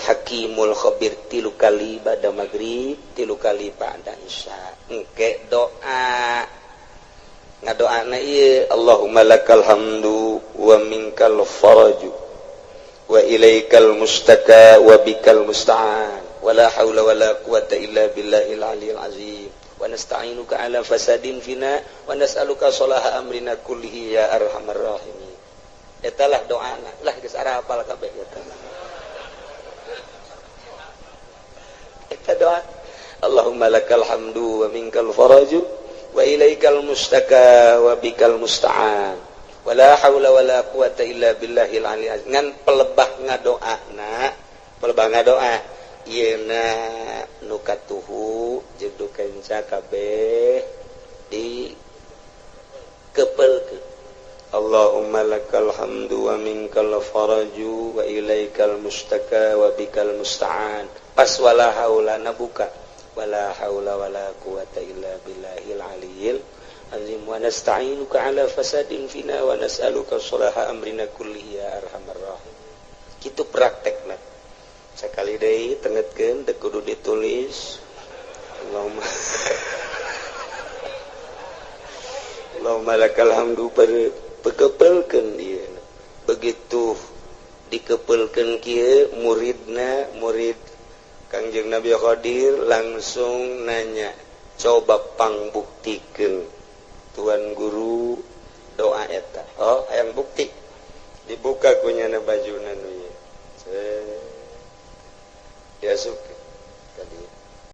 hakimul khabir. 3 kali ba'da maghrib, 3 kali ba'da isya. Engke doa ngadoana ieu, Allahumma lakal hamdu wa minkal faraju wa ilaikal mustaka wa bikal musta'an wala haula wala quwata illa billahil aliyil azim wa nasta'inuka ala fasadin fina wa nas'aluka salaha amrina kullihi ya arhamar rahimin. Eta lah doana lah, geus arapal kabeh eta. Eta doa Allahumma lakal hamdu wa minkal faraju wa ilaikal mustaka wa bikal musta'an wala haula wala quwata illa billahil aliyil azim. Ngan pelebah ngadoana, pelebah ngadoa yeuna nu katuhu jeung nu kenca kabeh di kepelkeun. Allahumma lakal hamdu wa minkal faraju wa ilaikal mustaka wa bikal musta'an. Pas wala haula nabuka wala haula wala quwata illa billahil aliyil azim wa nasta'inuka ala fasadin fina wa nas'aluka salaha amrina kullihi ya arhamar rahimin. Kitu praktekna. Sakali deui tengetkeun teu kudu ditulis. Allahumma Allahumma lakal hamdu pekepelkeun ieu. Begitu dikepelkeun kieu muridna, murid Kangjeng Nabi Khadir langsung nanya, coba pangbuktikeun tuan guru doa eta. Oh, hayang bukti. Dibuka kunyana bajuna nu ieu. Diasupkeun.